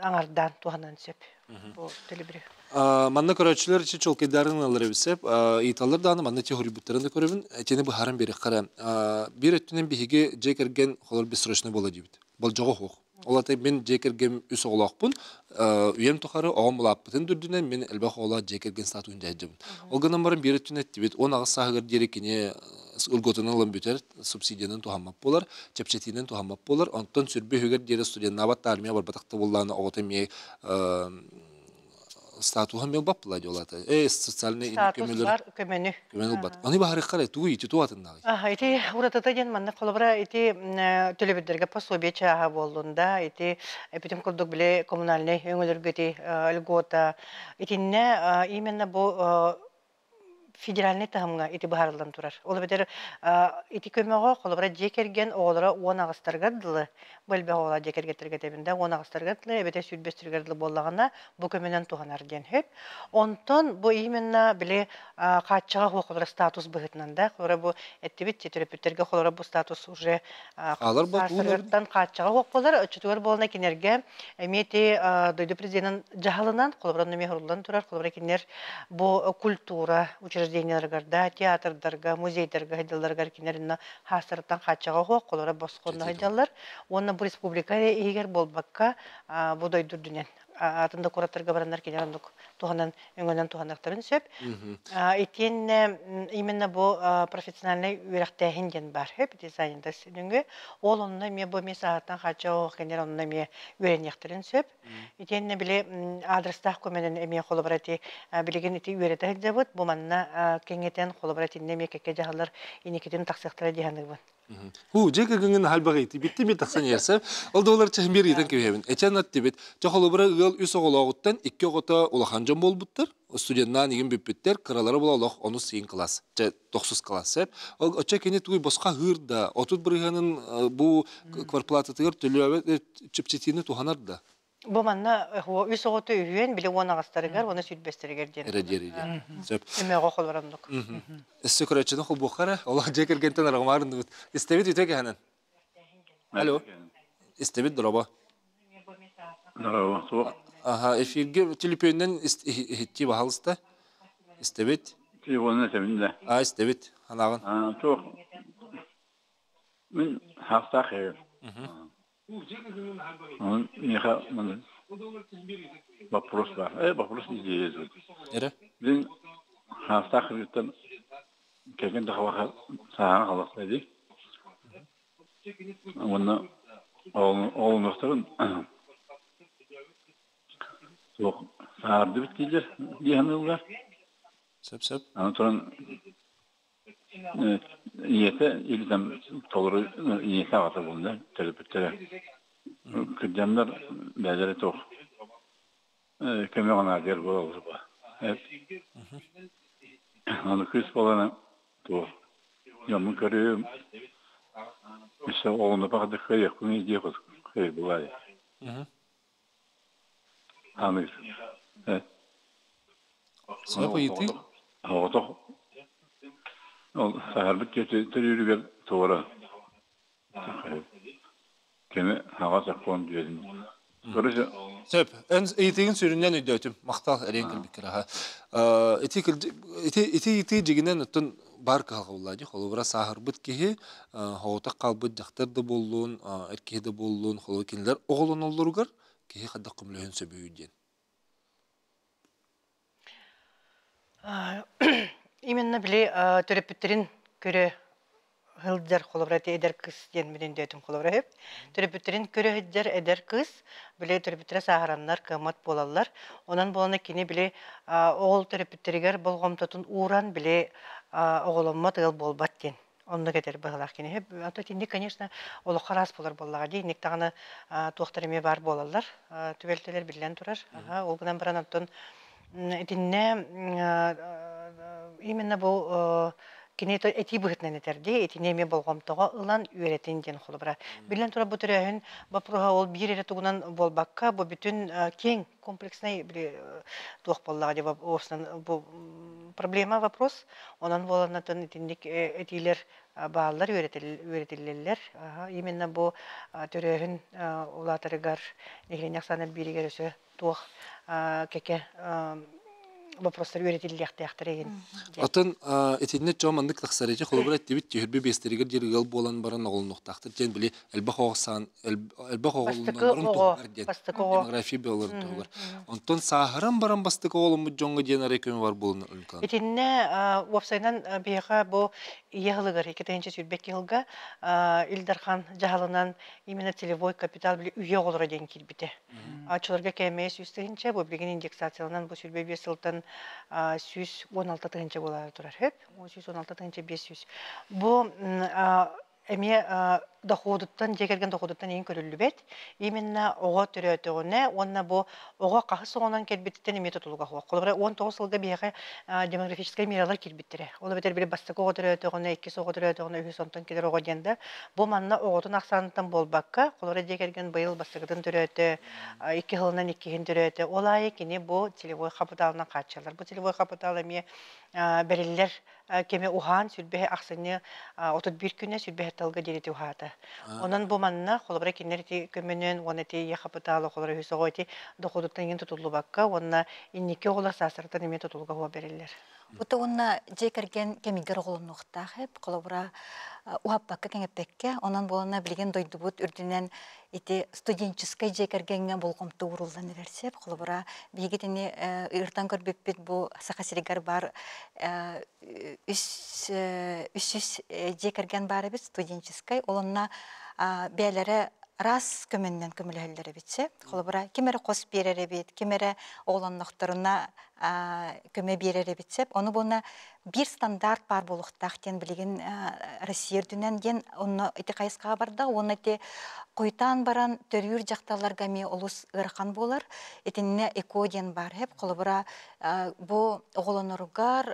аҥардаан туһанан сөп бу төлөбүрү. Манна көрөөччүлэр ичи чолкайдарын ылалар эбит сөп. Ыйыталлар даҕаны манна ити хоруйбуттарын да көрөбүн. Итини быһааран биэриэххэ эрэ. Биир өттүнэн биһиги дьиэ кэргэн холор бессрочный буола диибит. Болдьоҕо суох. Ол аата мин дьиэ кэргэним үс оҕолоохпун. Үйэм тухары оҕом улааппытын да үрдүнэн мин элбэх оҕолоох дьиэ кэргэн статуһун дьаһайдыбын. Ол гынан баран биир өттүнэн эттибит, 18 сааһыгар диэри кини льготунан ылан бүтэр, субсидиянан туһаммат буолар, чэпчэтиинэн туһаммат буолар. Онтон сүрбэ үһүгэр диэри студеннаабат да армия барбатах да буоллаҕына оҕото эмиэ статуһа эмиэ ылбат буолла дьолата. Э, социальный Статус бар көмөнү. Көмөнү ылбат. Аны баһарыххар тугу ити ту атыннаҕый? Аха, ити уратыта диэн маннык холобура ити төлөбүрдэргэ пособие чааһа буоллун да, ити эпитим курдук били коммунальнай өҥөлөргө ити льгота итиннэ именно бу федеральнай таһымҥа ити быһаарыллан турар. Ол эбэтэр ити көмөҕө холобура дьиэ кэргэн оҕолоро уон аҕыстарыгар дылы бу элбэх оҕолоох дьиэ кэргэттэргэ этэбин да уон аҕыстарыгар дылы эбэтэр сүүрбэстэригэр дылы буоллаҕына бу көмөнөн туһанар диэн сөп. Онтон бу именно били хааччаҕа суох холобура статус быһыытынан да холобура бу эттибит төрөппүттэргэ холобура бу статус уже саастарыттан хааччаҕа суох буолар оччотугар буолна кинилэргэ эмиэ ити дойду президенин дьаһалынан холобура эмиэ суруллан турар холобура кинилэр бу культура учреждениеларыгар да театрдарга музейдарга сылдьалларыгар кинилэр инна хаастарыттан хааччаҕа суох холобура босхонно сылдьаллар уонна бу республика иһигэр буолбакка бу дойду үрдүнэн атын да куораттарга бараннар кинилэр оннук туһанан өҥөнөн туһаныахтарын сөп. Итиэннэ именно бу профессиональнай үөрэхтээһин диэн баар сөп дизайнердар нөҥүө ол онно эмиэ бу эмиэ сааһыттан хааччах кинилэр онно эмиэ үөрэниэхтэрин сөп. Итиэннэ били адрестаах көмөнөн эмиэ холобура ити билигин ити үөрэтэ сылдьабыт бу манна кэҥэтэн холобура итиннэ эмиэ кэккэ дьаһаллар инникитин тахсыахтара дии саныыбын. Ху, дьэ кыргыҥын халбаҕы ити битти тахсан иһэрсэ. Ол да олар чэһин биир ыйтан кэбиһэбин. Эчэн аттибит. Чэ холобура ыал үс оҕолооҕуттан икки оҕото улахан дьон буолбуттар. Студеннаан игин бүппүттэр. Кыралара була олох онус сиин класс. Чэ тохсус класс сеп. Ол оччо кини тугуй босха ыыр да отут бырыһыанын бу кварплататыгар төлүөбэт чэпчэтиини туһанар да. Бу манна үс оҕото үһүөн, били уон аҕыстарыгар уонна сүүрбэстэригэр диэн. Эрэ диэри диэн. Сөп. Өмөҕө холороннук. Өссө көрөөччүнү холбуохха эрэ. Олох дьиэ кэргэнтэн арҕамаарындыбыт. Истэбит үтө кэһэнэн. Алло. Истэбит дороба. Дороба, суох. Аха, эфирге телефонунан иһиттии баһалыста. Истэбит. Телефонунан этэбин да. А, истэбит. Анаҕын. Суох. Мин хаастаах эбим. Онон миэхэ вопрос баар. Вопрос идея Эрэ? Мин хаастаах кыргыттан кэргэн да хабаха сааһан халахта дии. Уонна оҕолонуохтарын суох саардыбыт дииллэр дии саныыллар. Сөп-сөп. Аны туран Ийэтэ илдьэн толору ийэтэ аҕата буолла төрөппүттэрэ. Кырдьаннар бэйэлэрэ туох көмөҕө наадыйар буолаллар буо. Аны кыыс буолан туох дьоммун көрүөм, өссө оҕону баҕарда кыайыахпын диэх кыайбылаай. Аныыр. Сөп ыйытыы. Оҕотох ол саһарбыт төрүүрүгэр туора кини аҕа сокуон дьиэтин Короче, Сөп. Эн ыйытыгын сүрүннээн өйдөөтүм. Махтал эриэн кэлбиккэр аха. Ити ити ити ити дьигинэн оттон Бар кыһалҕа буолла дии. Холобура сааһырбыт киһи, соҕотох хаалбыт дьахтар да буоллун, эр киһи да буоллун, холобура кинилэр оҕолоноллоругар киһи хайдах көмөлөһүөн сөбүй диэн. Именно били төрөппүттэрин көрө сылдьар холобура ити эдэр кыыс диэн мин өйдөөтүм холобура үһү. Төрөппүттэрин көрө сылдьар эдэр кыыс били төрөппүттэрэ сааһыраннар кыаммат буолаллар. Онон буолана кини били оҕол төрөппүттэригэр болҕомтотун ууран били оҕоломмот ыал буолбат диэн оннук этэр быһыылаах кини. А то итинник, конечно, олоххо араас буолар буоллаҕа дии. Инник даҕаны туохтар эмиэ баар буолаллар. Түбэлтэлэр биллэн турар. Ол гынан баран оттон итиннэ именно бу кини этии быһыытынан этэр дии, итини эмиэ болҕомтоҕо ылан үөрэтин диэн холобура. Биллэн турар, бу төрөөһүн боппуруоһа ол биир эрэ тугунан буолбакка, бу бүтүн киэҥ комплекснай туох буоллаҕа дии, бу проблема вопрос. Онон буоланатын итинник этиилэр бааллар, үөрэтиллэллэр. Именно бу төрөөһүн улаатарыгар, нэһилиэнньэ ахсаана элбииригэр өссө туох кэкэ вопростар үөрэтиллиэхтээхтэр игин. Атын итиннэ чоо маннык тахсар ити холобура эттибит түһүрбү биэстэригэр диэри ыал буолан баран оҕолонуохтаахтар диэн били элбэх оҕо элбэх оҕолоннорун туһугар диэн демография буоларын туһугар. Онтон сааһыран баран бастакы оҕоломмут дьоҥҥо диэн арай көмө бар буолан ылынкалан. Итиннэ уопсайынан биһиэхэ бу ийэ сылыгар 2022 сылга Ил Дархан дьаһалынан именно целевой капитал били үйэ оҕолоро диэн киирбитэ. Оччолорго кээмэйэ 100 тыһыынча, бу билигин индексацияланан бу 25 сылтан 116 тыһыынча буолаары турар. Хөп, 116 тыһыынча 500. Бу эмиэ доходуттан, дьиэ кэргэн доходуттан иһин көрүллүбэт. Именно оҕо төрөөтөҕүнэ уонна бу оҕо хаһыс оҕонон кэлбититтэн эмиэ тутулуга суох. Холобура, 19 сылга биһиэхэ демографическай мералар киирбиттэрэ. Ол эбэтэр били бастакы оҕо төрөөтөҕүнэ, иккис оҕо төрөөтөҕүнэ, үһүс онтон кэлэр оҕо диэн да, бу манна оҕотун ахсааныттан буолбакка, холобура дьиэ кэргэн быйыл бастакытын төрөөтө, икки сылынан иккиһин төрөөтө. Ол аайы кини бу целевой хапытаалынан хааччыллар. Бу целевой хапытаал эмиэ бэриллэр кэми уһаан сүрбэһи ахсынньы 31 күнэ сүрбэһи тылга диэри уһаата. Онон бу манна холобура кинилэр ити көмөнөн уонна ити ийэ хапытаала холобура үһүс оҕо ити доходуттан иҥин тутуллубакка уонна инники оҕолор саастарыттан эмиэ тутулуга хуа бериллэр. Ута уонна дьиэ кэргэн кэмигэр оҕолонуохтаах эп холобура уһаппакка кэҥэппэккэ онон буолана билигин дойдубут үрдүнэн ити студенческай дьиэ кэргэҥҥэ болҕомто ууруллан эрэр сеп холобура биһиги итини ыртан көрбүппүт бу Саха сиригэр бар үс үс дьиэ кэргэн баар эбит студенческай ол онно бэйэлэрэ араас көмөннөн көмөлөһөллөр эбит сеп холобура ким эрэ хос биэрэр эбит ким эрэ оҕолоннохторуна көмө биэрэр эбит сеп ону буолна биир стандарт баар буолуохтаах диэн билигин Россия үрдүнэн диэн онно ити хайысхаҕа барда уонна ити хойутаан баран төрүүр дьахталларга эмиэ олус ыарахан буолар итиннэ ЭКО диэн баар хэп холобура бу оҕолоноругар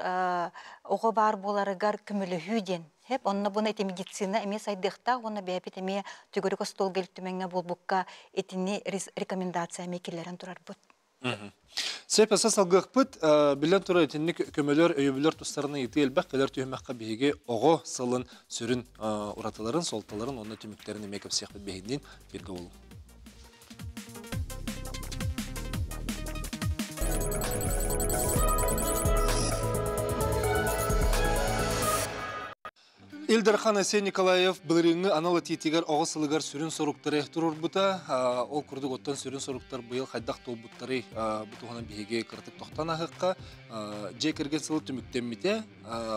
оҕо баар буоларыгар көмөлөһүү диэн хэп онно буна ити медицина эмиэ сайдыахтаах уонна бэйэбит эмиэ төгүрүк остуолга Ил Түмэҥҥэ буолбукка итини рекомендация эмиэ киллэрэн турарбыт. Сөп эсэ салгыахпыт. Биллэн турар, итинник көмөлөр, өйөбүллэр тустарынан ыйытыы элбэх. Кэлэр түһүмэххэ биһиги оҕо сылын сүрүн уратыларын, суолталарын уонна түмүктэрин эмиэ кэпсиэхпит биһигинниин бииргэ буолуҥ. Ил Дархан Айсен Николаев былырыыҥҥы анал этиитигэр оҕо сылыгар сүрүн соруктары туруорбута. Ол курдук оттон сүрүн соруктар быйыл хайдах туолбуттарый бу туһунан биһиги кыратык тохтон аһыахха. Дьиэ кэргэн сылы түмүктэммитэ.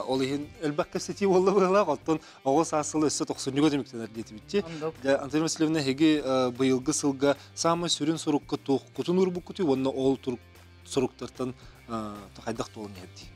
Ол иһин элбэх кэпсэтии буолла быһыылаах. Оттон оҕо саас сылы өссө тохсунньуга түмүктэнэр диэтибитчи. Антонина Васильевна, эһиги быйылгы сылга саамай сүрүн сорукка туохкутун уурбуккутуй уонна ол соруктартан хайдах туолан иһэрдий?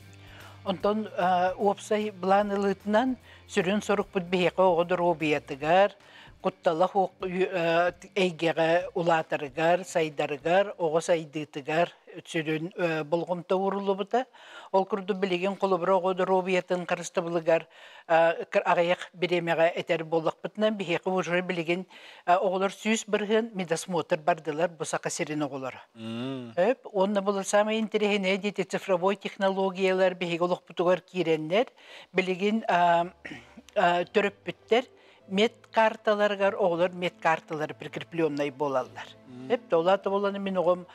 Онтон уопсай былаан ылыытынан сүрүн сорукпут биһиэхэ оҕо доруобуйатыгар, куттала суох эйгэҕэ улаатарыгар, сайдарыгар, оҕо сайдыытыгар сүрүн болҕомто ууруллубута. Ол курдук билигин холобура оҕо доруобуйатын харыстабылыгар аҕыйах бириэмэҕэ этэр буоллахпытына, биһиэхэ уже билигин оҕолор 100% медосмотр бардылар бу Саха сирин оҕолоро. Өп, уонна бұл самый интэриэһинэй диэти цифровой технологиялар биһиги олохпутугар киирэннэр, билигин төрөппүттэр. Медкарталарыгар оҕолор медкарталары прикрепленный буолаллар. Эп толата боланы мин оҕом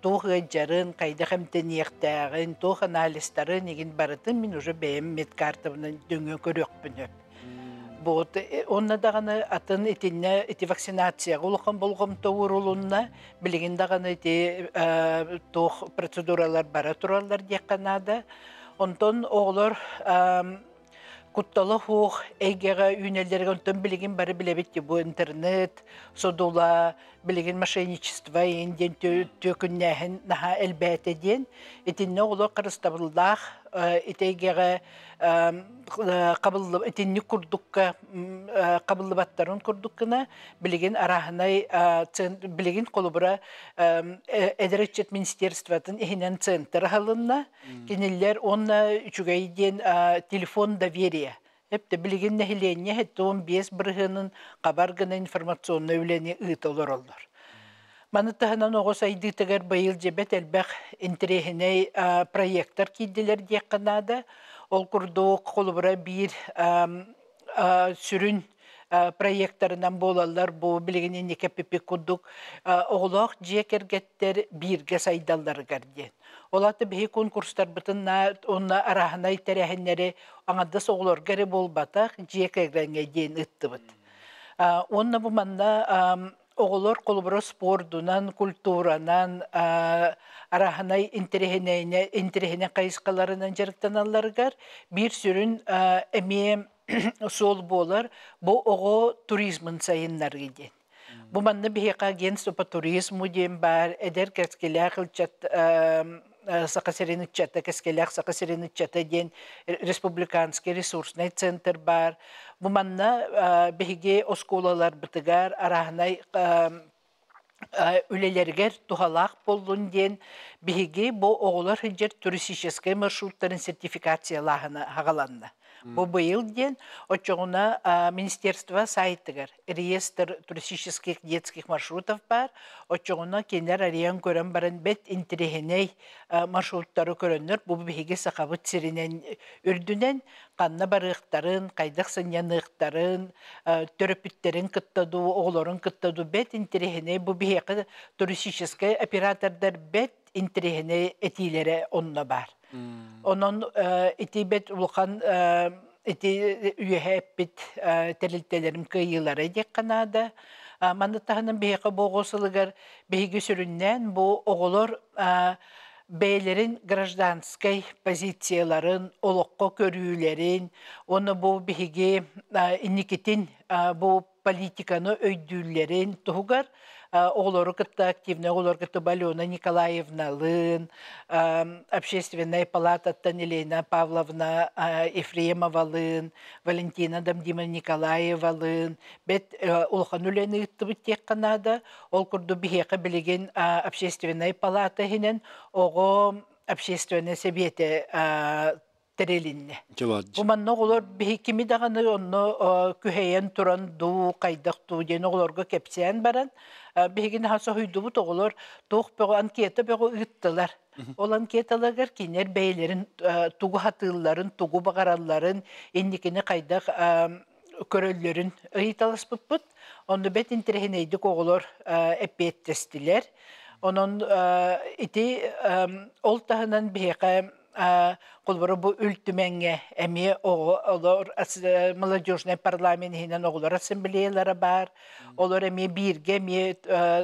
туох ыалдьарын, хайдах эмтэниэхтээҕин, туох анализтарын игин барытын мин уже бэйэм медкартабынан дөҥө көрүөхпүн өп. Вот онно даҕаны атын итиннэ ити вакцинацияҕа улахан болҕомто уурулунна. Билигин даҕаны ити туох процедуралар бара тураллар диэххэ наада. Онтон оҕолор куттала суох эйгэҕэ үүнэллэригэр онтон билигин бары билэбит бу интернет содула билигин мошенничество иин диэн түөкүннээһин наһаа элбээтэ диэн итиннэ оҕолор харыстабыллаах ити эйгэҕэ хабыллы итинник курдукка хабыллыбаттарын курдук гына билигин арааһынай билигин холобура эдэр ыччат министерствотын иһинэн центр аһылынна. Кинилэр уонна үчүгэй диэн телефон доверия. Эптэ билигин нэһилиэнньэ 75 бырыһыанын хабар гына информационнай үлэни ыыта олороллор. Маны таһынан оҕо сайдыытыгар быйыл дьэбэт элбэх интэриэһинэй проектар киирдилэр диэххэ наада. Ол курдук холобура биир сүрүн проектарынан буолаллар бу билигин инники эппиппит курдук оҕолоох дьиэ кэргэттэр бииргэ сайдалларыгар диэн. Ол аата биһи конкурстарбытын уонна арааһынай тэрээһиннэри аҥардас оҕолорго эрэ буолбатах дьиэ кэргэҥҥэ диэн ыыттыбыт. Уонна бу манна оҕолор холобура спордунан, культуранан, арааһынай интэриэһинэй хайысхаларынан дьарыктаналларыгар биир сүрүн эмиэ суол буолар бу оҕо туризмын сайыннарыы диэн. Бу манна биһиэхэ агентство по туризму диэн баар эдэр кэскилээх ыччат Саха сирин ыччата, кэскилээх Саха сирин ыччата диэн республиканский ресурсный центр баар. Бу манна биһиги оскуолаларбытыгар арааһынай үлэлэригэр туһалаах буоллун диэн биһиги бу оҕолор сылдьар туристическай маршруттарын сертификациялааһына хаҕаланна. Бу быйыл диэн оччоҕуна министерство сайтыгар реестр туристических детских маршрутов баар. Оччоҕуна кинилэр арыйан көрөн баран бэт интэриэһинэй маршруттары көрөннөр бу биһиги Сахабыт сиринэн үрдүнэн ханна барыахтарын, хайдах сынньаныахтарын, төрөппүттэрин кытта дуу, оҕолорун кытта дуу бэт интэриэһинэй бу биһиэхэ туристическай оператордар бэт интэриэһинэй этиилэрэ онно баар. Онон ити бэт улахан ити үөһэ эппит тэрилтэлэрим кыайыылара диэххэ наада. Маны таһынан биһиэхэ бу оҕо сылыгар биһиги сүрүннээн бу оҕолор бэйэлэрин гражданскай позицияларын, олоххо көрүүлэрин уонна бу биһиги инникитин бу политиканы өйдүүллэрин туһугар оҕолору кытта активнай оҕолору кытта Алена Николаевналыын, общественнай палататтан Елена Павловна Ефремовалыын, Валентина Дамдима Николаевалыын бэт улахан үлэни ыыттыбыт диэххэ наада. Ол курдук биһиэхэ билигин общественнай палата иһинэн оҕо общественнай сэбиэтэ тэрилиннэ. Бу манна оҕолор биһи кими даҕаны онно күһэйэн туран дуу, хайдах дуу диэн оҕолорго кэпсээн баран, биһигини наһаа соһуйдубут оҕолор туох бөҕө анкета бөҕө ыыттылар. Ол анкеталарыгар кинилэр бэйэлэрин тугу хатыылларын, тугу баҕаралларын, инникини хайдах көрөллөрүн ыйыталаспыппыт. Онно бэт интэриэһинэйдик оҕолор эппиэттэстилэр. Онон ити ол таһынан биһиэхэ холобура бу Үл Түмэҥҥэ эмиэ оҕолор молодежный парламент иһинэн оҕолор ассамблеялара баар. Олор эмиэ бииргэ эмиэ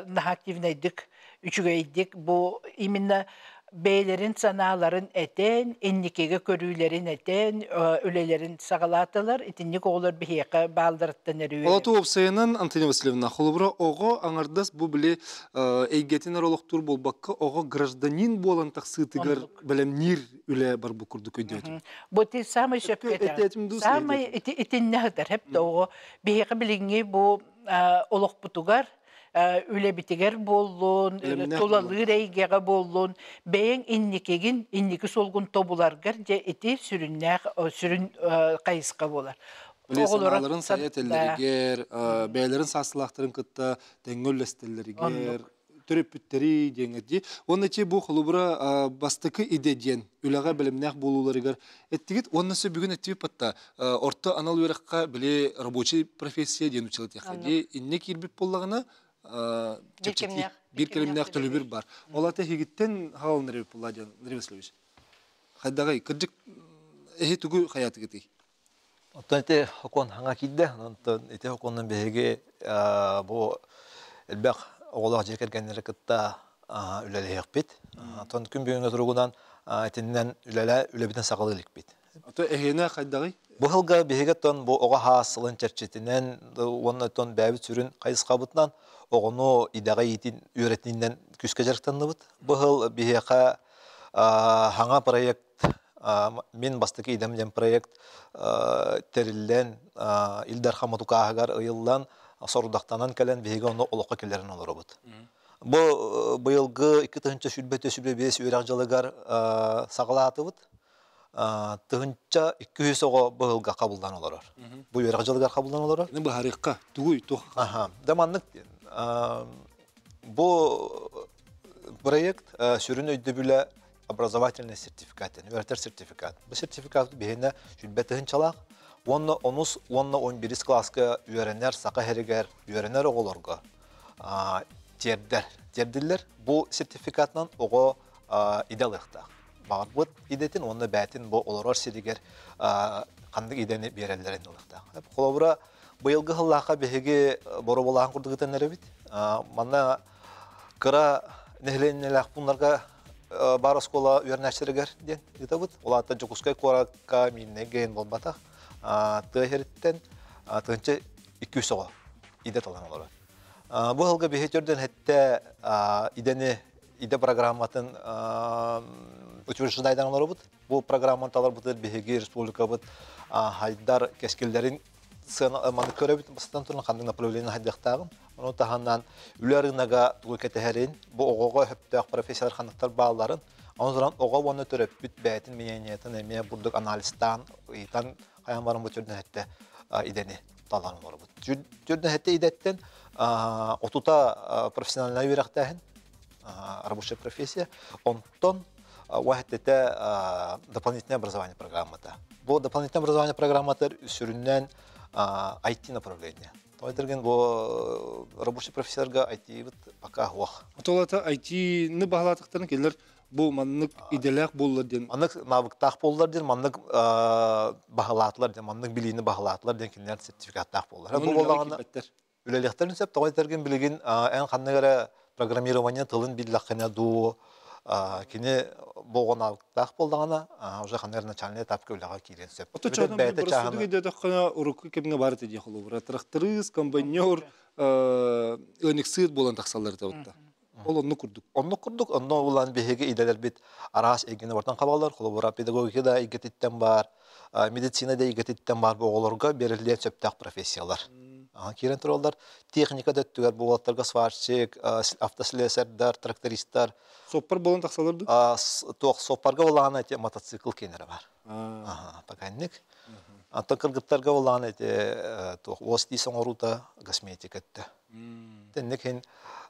наһаа активнайдык үчүгэйдик бу именно бэйэлэрин санааларын этэн, инникигэ көрүүлэрин этэн, үлэлэрин саҕалаатылар. Итинник оҕолор биһиэхэ баалларыттан эрүү. Олоту уопсайынан, Антонина Васильевна, холобура оҕо аҥардас бу били эйгэтин эрэ олохтуур буолбакка, оҕо гражданин буолан тахсыытыгар бэлэмниир үлэ бар бу курдук өйдөөтүм. Бу ти самый сөпкө этэ. Самый итиннэ сытар хеп да оҕо биһиэхэ билиҥҥи бу олохпутугар үлэбитигэр буоллун, тулалыыр эйгэҕэ буоллун, бэйэҥ инникигин, инники суолгун тобуларгар дьэ ити сүрүннээх сүрүн хайысха буолар. Били санааларын сайа этэллэригэр, бэйэлэрин саастылаахтарын кытта тэҥҥэ үллэстэллэригэр. төрөппүттэри диэҥҥэ дии. Уонна чи бу холобура бастакы идэ диэн үлэҕэ бэлэмнээх буолууларыгар эттигит. Уонна сө бүгүн эттибит патта орто анал үөрэххэ били рабочий профессия диэн училатыахха дии. Инне киирбит буоллаҕына чэпчэтии биир кэлимнээх төлөбүр бар. Ол ата эһигиттэн хаалынар эбит буолла диэн Андрей Васильевич. Хайдаҕый кырдьык эһи тугу хайаатыгытый? Оттон ити хокуон хаҥа киирдэ. Онтон ити хокуонунан биһиги бу элбэх оҕолоох дьиэ кэргэннэри кытта үлэлэһиэхпит. Оттон күн бүгүҥҥү туругунан итиннэн үлэлээ үлэбитин саҕалыы иликпит. Ото эһиэнэ хайдаҕый? Бу сылга биһиги оттон бу оҕо хаас сылын чэрчитинэн уонна оттон бэйэбит сүрүн хайысхабытынан оҕону идэҕэ иитин үөрэтиинэн күүскэ дьарыктанныбыт. Бу сыл биһиэхэ хаҥа проект мин бастакы идэм диэн проект тэриллэн Ил Дархан Мотукааһыгар ыйыллан сорудахтанан кэлэн биһиги ону олоххо киллэрэн олоробут. Бу быйылгы 2025 үөрэх дьылыгар саҕалаатыбыт. 1200 оҕо быһылга қабылдан олорор. Бу үөрэх дьылыгар қабылдан олорор. Ини быһаарыахха тугуй туох? Аха. Да маннык бу проект сүрүн өйдөбүлэ образовательный сертификат, үөрэтэр сертификат. Бу сертификат биһиэнэ сүлбэ тыһынчалаах уонна онус уонна он бирис класска үөрэнэр саха һэригэр үөрэнэр оҕолорго тиэрдэр тиэрдиллэр. Бу сертификатынан оҕо идэ ылыахтаах. Баҕарбыт идэтин уонна бээтин бу олорор сиригэр ханнык идэни биэрэллэрин ылыахтаах. Холобура, быйылгы сыллаахха биһиги боробулаан курдук ытан эрэбит. Манна кыра нэһилиэнньэлээх пууннарга бар оскуола үөрэнээччилэригэр диэн ыытабыт. Ол аата Дьокуускай куоракка Миирнэйгэ иһин буолбатах. Тыа сириттэн тыһыынча 200 оҕо идэ талан олорор. Бу сылга биһи төрдөн хэттэ идэни идэ программатын утверждайдан олоробут. Бу программаны таларбытыгар биһиги республикабыт хайдар кэскиллэрин сыана маны көрөбүт бастатан туран ханнык направление хайдыахтааҕын ону таһынан үлэ рынога тугу кэтэһэрин бу оҕоҕо сөптөөх профессиялар ханныктар баалларын ону туран оҕо уонна төрөппүт бэйэтин мнениетын эмиэ бурдук анализтаан ыйытан хайан баран бу түрдэн идэни талан олоробут түрдэн идэттэн отута профессиональнай үөрэхтээһин рабочая профессия онтон уаһэттэтэ дополнительное образование программата. Бу дополнительное образование программата сүрүннээн IT направление. Тойтыргын бу рабочий профессорга IT-бит пока хуах. Отолата IT-ны баһалаатыктарын келер бу маннык иделээх буоллар диэн. Маннык навыктаах буоллар диэн, маннык баһалаатылар диэн, маннык билиини баһалаатылар диэн кинилэр сертификаттаах буоллар. Бу боллаҕына үлэлиэхтэрин сөп. Тоҕо этэргин билигин эн ханнык эрэ программирование тылын биллэххинэ дуу, кини боҕонаабыттаах буоллаҕына, уже ханнык эрэ начальный этапка үлэҕэ киириэн сөп. Ото чоҕунан бэйэтэ чааһына өйдөтөххүнэ урукку кэмҥэ баар этэ дии холобура. Тракторист, комбайнер, ыанньыксыыр буолан тахсаллар этэ бутта. Ол оннук курдук. Оннук курдук, онно улаан биһиги идэлэрбит араас эйгэни бартан хабаллар. Холобура, педагогика да эйгэтиттэн баар, медицина да эйгэтиттэн баар бу оҕолорго бериллиэн сөптөөх профессиялар. Киирэн тураллар. Техника да өттүгэр бу уолаттарга сварщик, автослесарьдар, трактористтар. Суоппар буолан тахсалар дуу? Туох суоппарга булаҕына эти мотоцикл киэнэрэ бар. Паканник. Антон кыргыттарга булаҕына эти туох уос тиис оҥоруута косметика өттө. Тэнник хин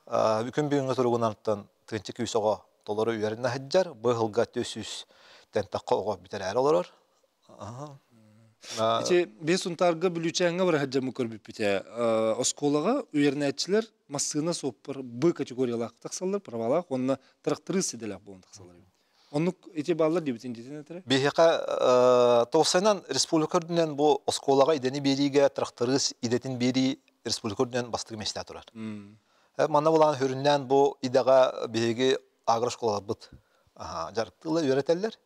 күн бүгүҥҥү туругунан тыынча күүс оҕо толору үөрэнэ сылдьар, бу сылга 400 тэн тахха оҕо бүтэрээри олорор. Ити бес Сунтаарга Бүлүүчээҥҥэ бара сылдьаммын көрбүппүтэ. Оскуолаҕа үөрэнээччилэр массыына суоппар Б категориялаах тахсаллар, правалаах уонна тракторист идэлээх буолан тахсаллар эбит. Оннук ити бааллар диэбитин дьитин этэрэ? Биһиэхэ тоҕусайынан республика үрдүнэн бу оскуолаҕа идэни биэриигэ тракторист идэтин биэрии республика үрдүнэн бастакы миэстэ турар. Манна булаан хүрүннээн бу идэҕэ биһиги агрошколаларбыт дьарыктыыллар, үөрэтэллэр.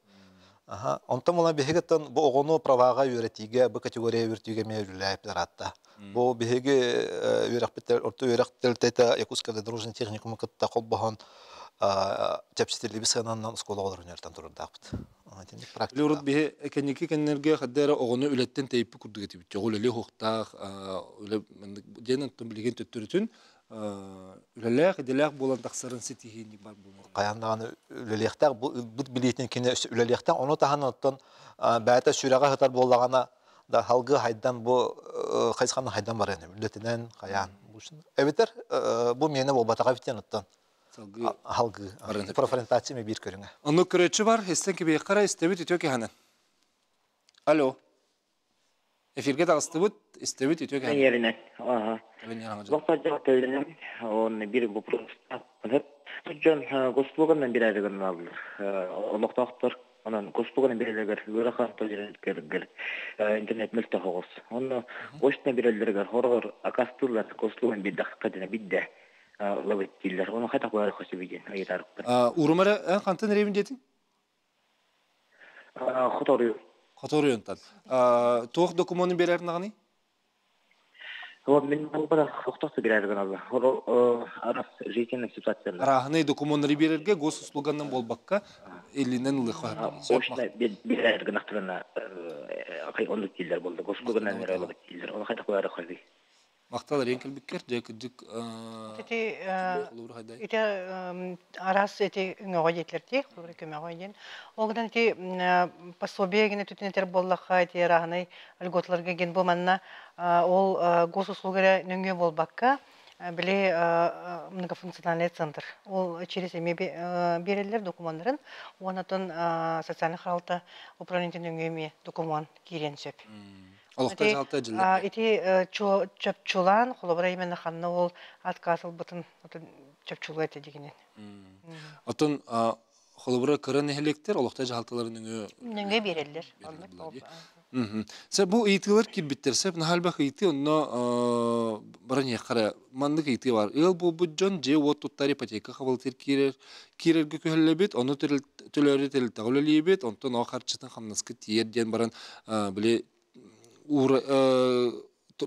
Онтон буолан биһиги оттон бу оҕону праваҕа үөрэтиигэ, бу категория үөрэтиигэ эмиэ үлэлээбит араатта. Бу биһиги үөрэхпит орто үөрэх тэрилтэтэ Якутская дорожный техникуму кытта холбоһон чэпчэтиллибит сыананан оскуола оҕолорун үөрэтэн турардаахпыт. Урут биһи кэнники кэннэргэ хадда эрэ оҕону үлэттэн тэйиппит курдук этибит. Оҕо үлэлиэх уохтаах, үлэ диэн оттон билигин төттөрүтүн үлэлээх, идэлээх буолан тахсарын ситиһиини бар буолар. Хайаан даҕаны үлэлиэхтээх, бу билиитин кини үлэлиэхтээх. Ону таһынан оттон бэйэтэ сүрэҕэ сытар буоллаҕына да халгы хайдан бу хайысханы хайдан барыан үлэтинэн хайаан. Эбэтэр бу миэнэ буолбатаҕа эбит диэн оттон. Салгыы. Профориентация эмиэ биир көрүҥэ. Оннук көрөөччү бар, истэн кэбиэххэ эрэ, истэбит үтүө киһинэн. Алло. Эфиргэ таҕыстыбыт, истэбит үтүө киһинэн. Еринен. Ага. Он бир вопрос. Дьон госслуганан бирээри гыналлар. Олохтоохтор онон госслуганан бирэлэригэр ыарахан төлөргөр интернет мөлтөх оҕус. Онно почта бирэллэригэр хоргор акастыллар госслуган биддахка бидде лабыт дииллэр. Ону хайдах баар хосубиден ыйытарыппын. Урумара хантан эребин диэтиң? Хоторую. Хоторуйунтан. Туох докумуону берер наҕаный? Вот мен болбара хохтохто бирээр гыналла. Арас жизненная ситуация. Арааһынай докумуоннары берерге госуслуганнан болбакка илинен ылыха. Почта бирээр гынахтырына оннук дииллэр болду. Госуслуганнан берер дииллэр. Оны хайдах баар хойби. Мактал эрен кэлбиккер, дьэ кырдьык Ити ити арас ити өҥөҕө диэтилэр холобура көмөҕө диэн. Ол гынан ити пособие гына түтүнэтэр буоллахха ити арааһынай льготаларга ген бу манна ол госуслуга эрэ нөҥүө буолбакка били многофункциональный центр ол через эмиэ биэрэллэр докумуоннарын уонна социальный харалта управлениетын нөҥүө эмиэ докумуон киириэн сөп. Олохтой жалта дьыллар. Ити чопчулаан, холобура именно ханна ол отказ ылбытын чопчулуа этэ дигинен. Отон холобура кыра нэһилиэктэр олохтой жалталарын өҥө нөҥө биэрэллэр. Сэ бу ыйытыылар киирбиттэр. Сеп наһаа элбэх ыйытыы онно баран иэххэрэ маннык ыйытыы бар. Ыал буолбут дьон дьиэ уот туттар ипотека хабылытыр киирэр киирэргэ күһэллэбит, ону төлөөрү тэрилтэҕэ үлэлиибит, онтон ол харчытын хамнаска тиийэр диэн баран били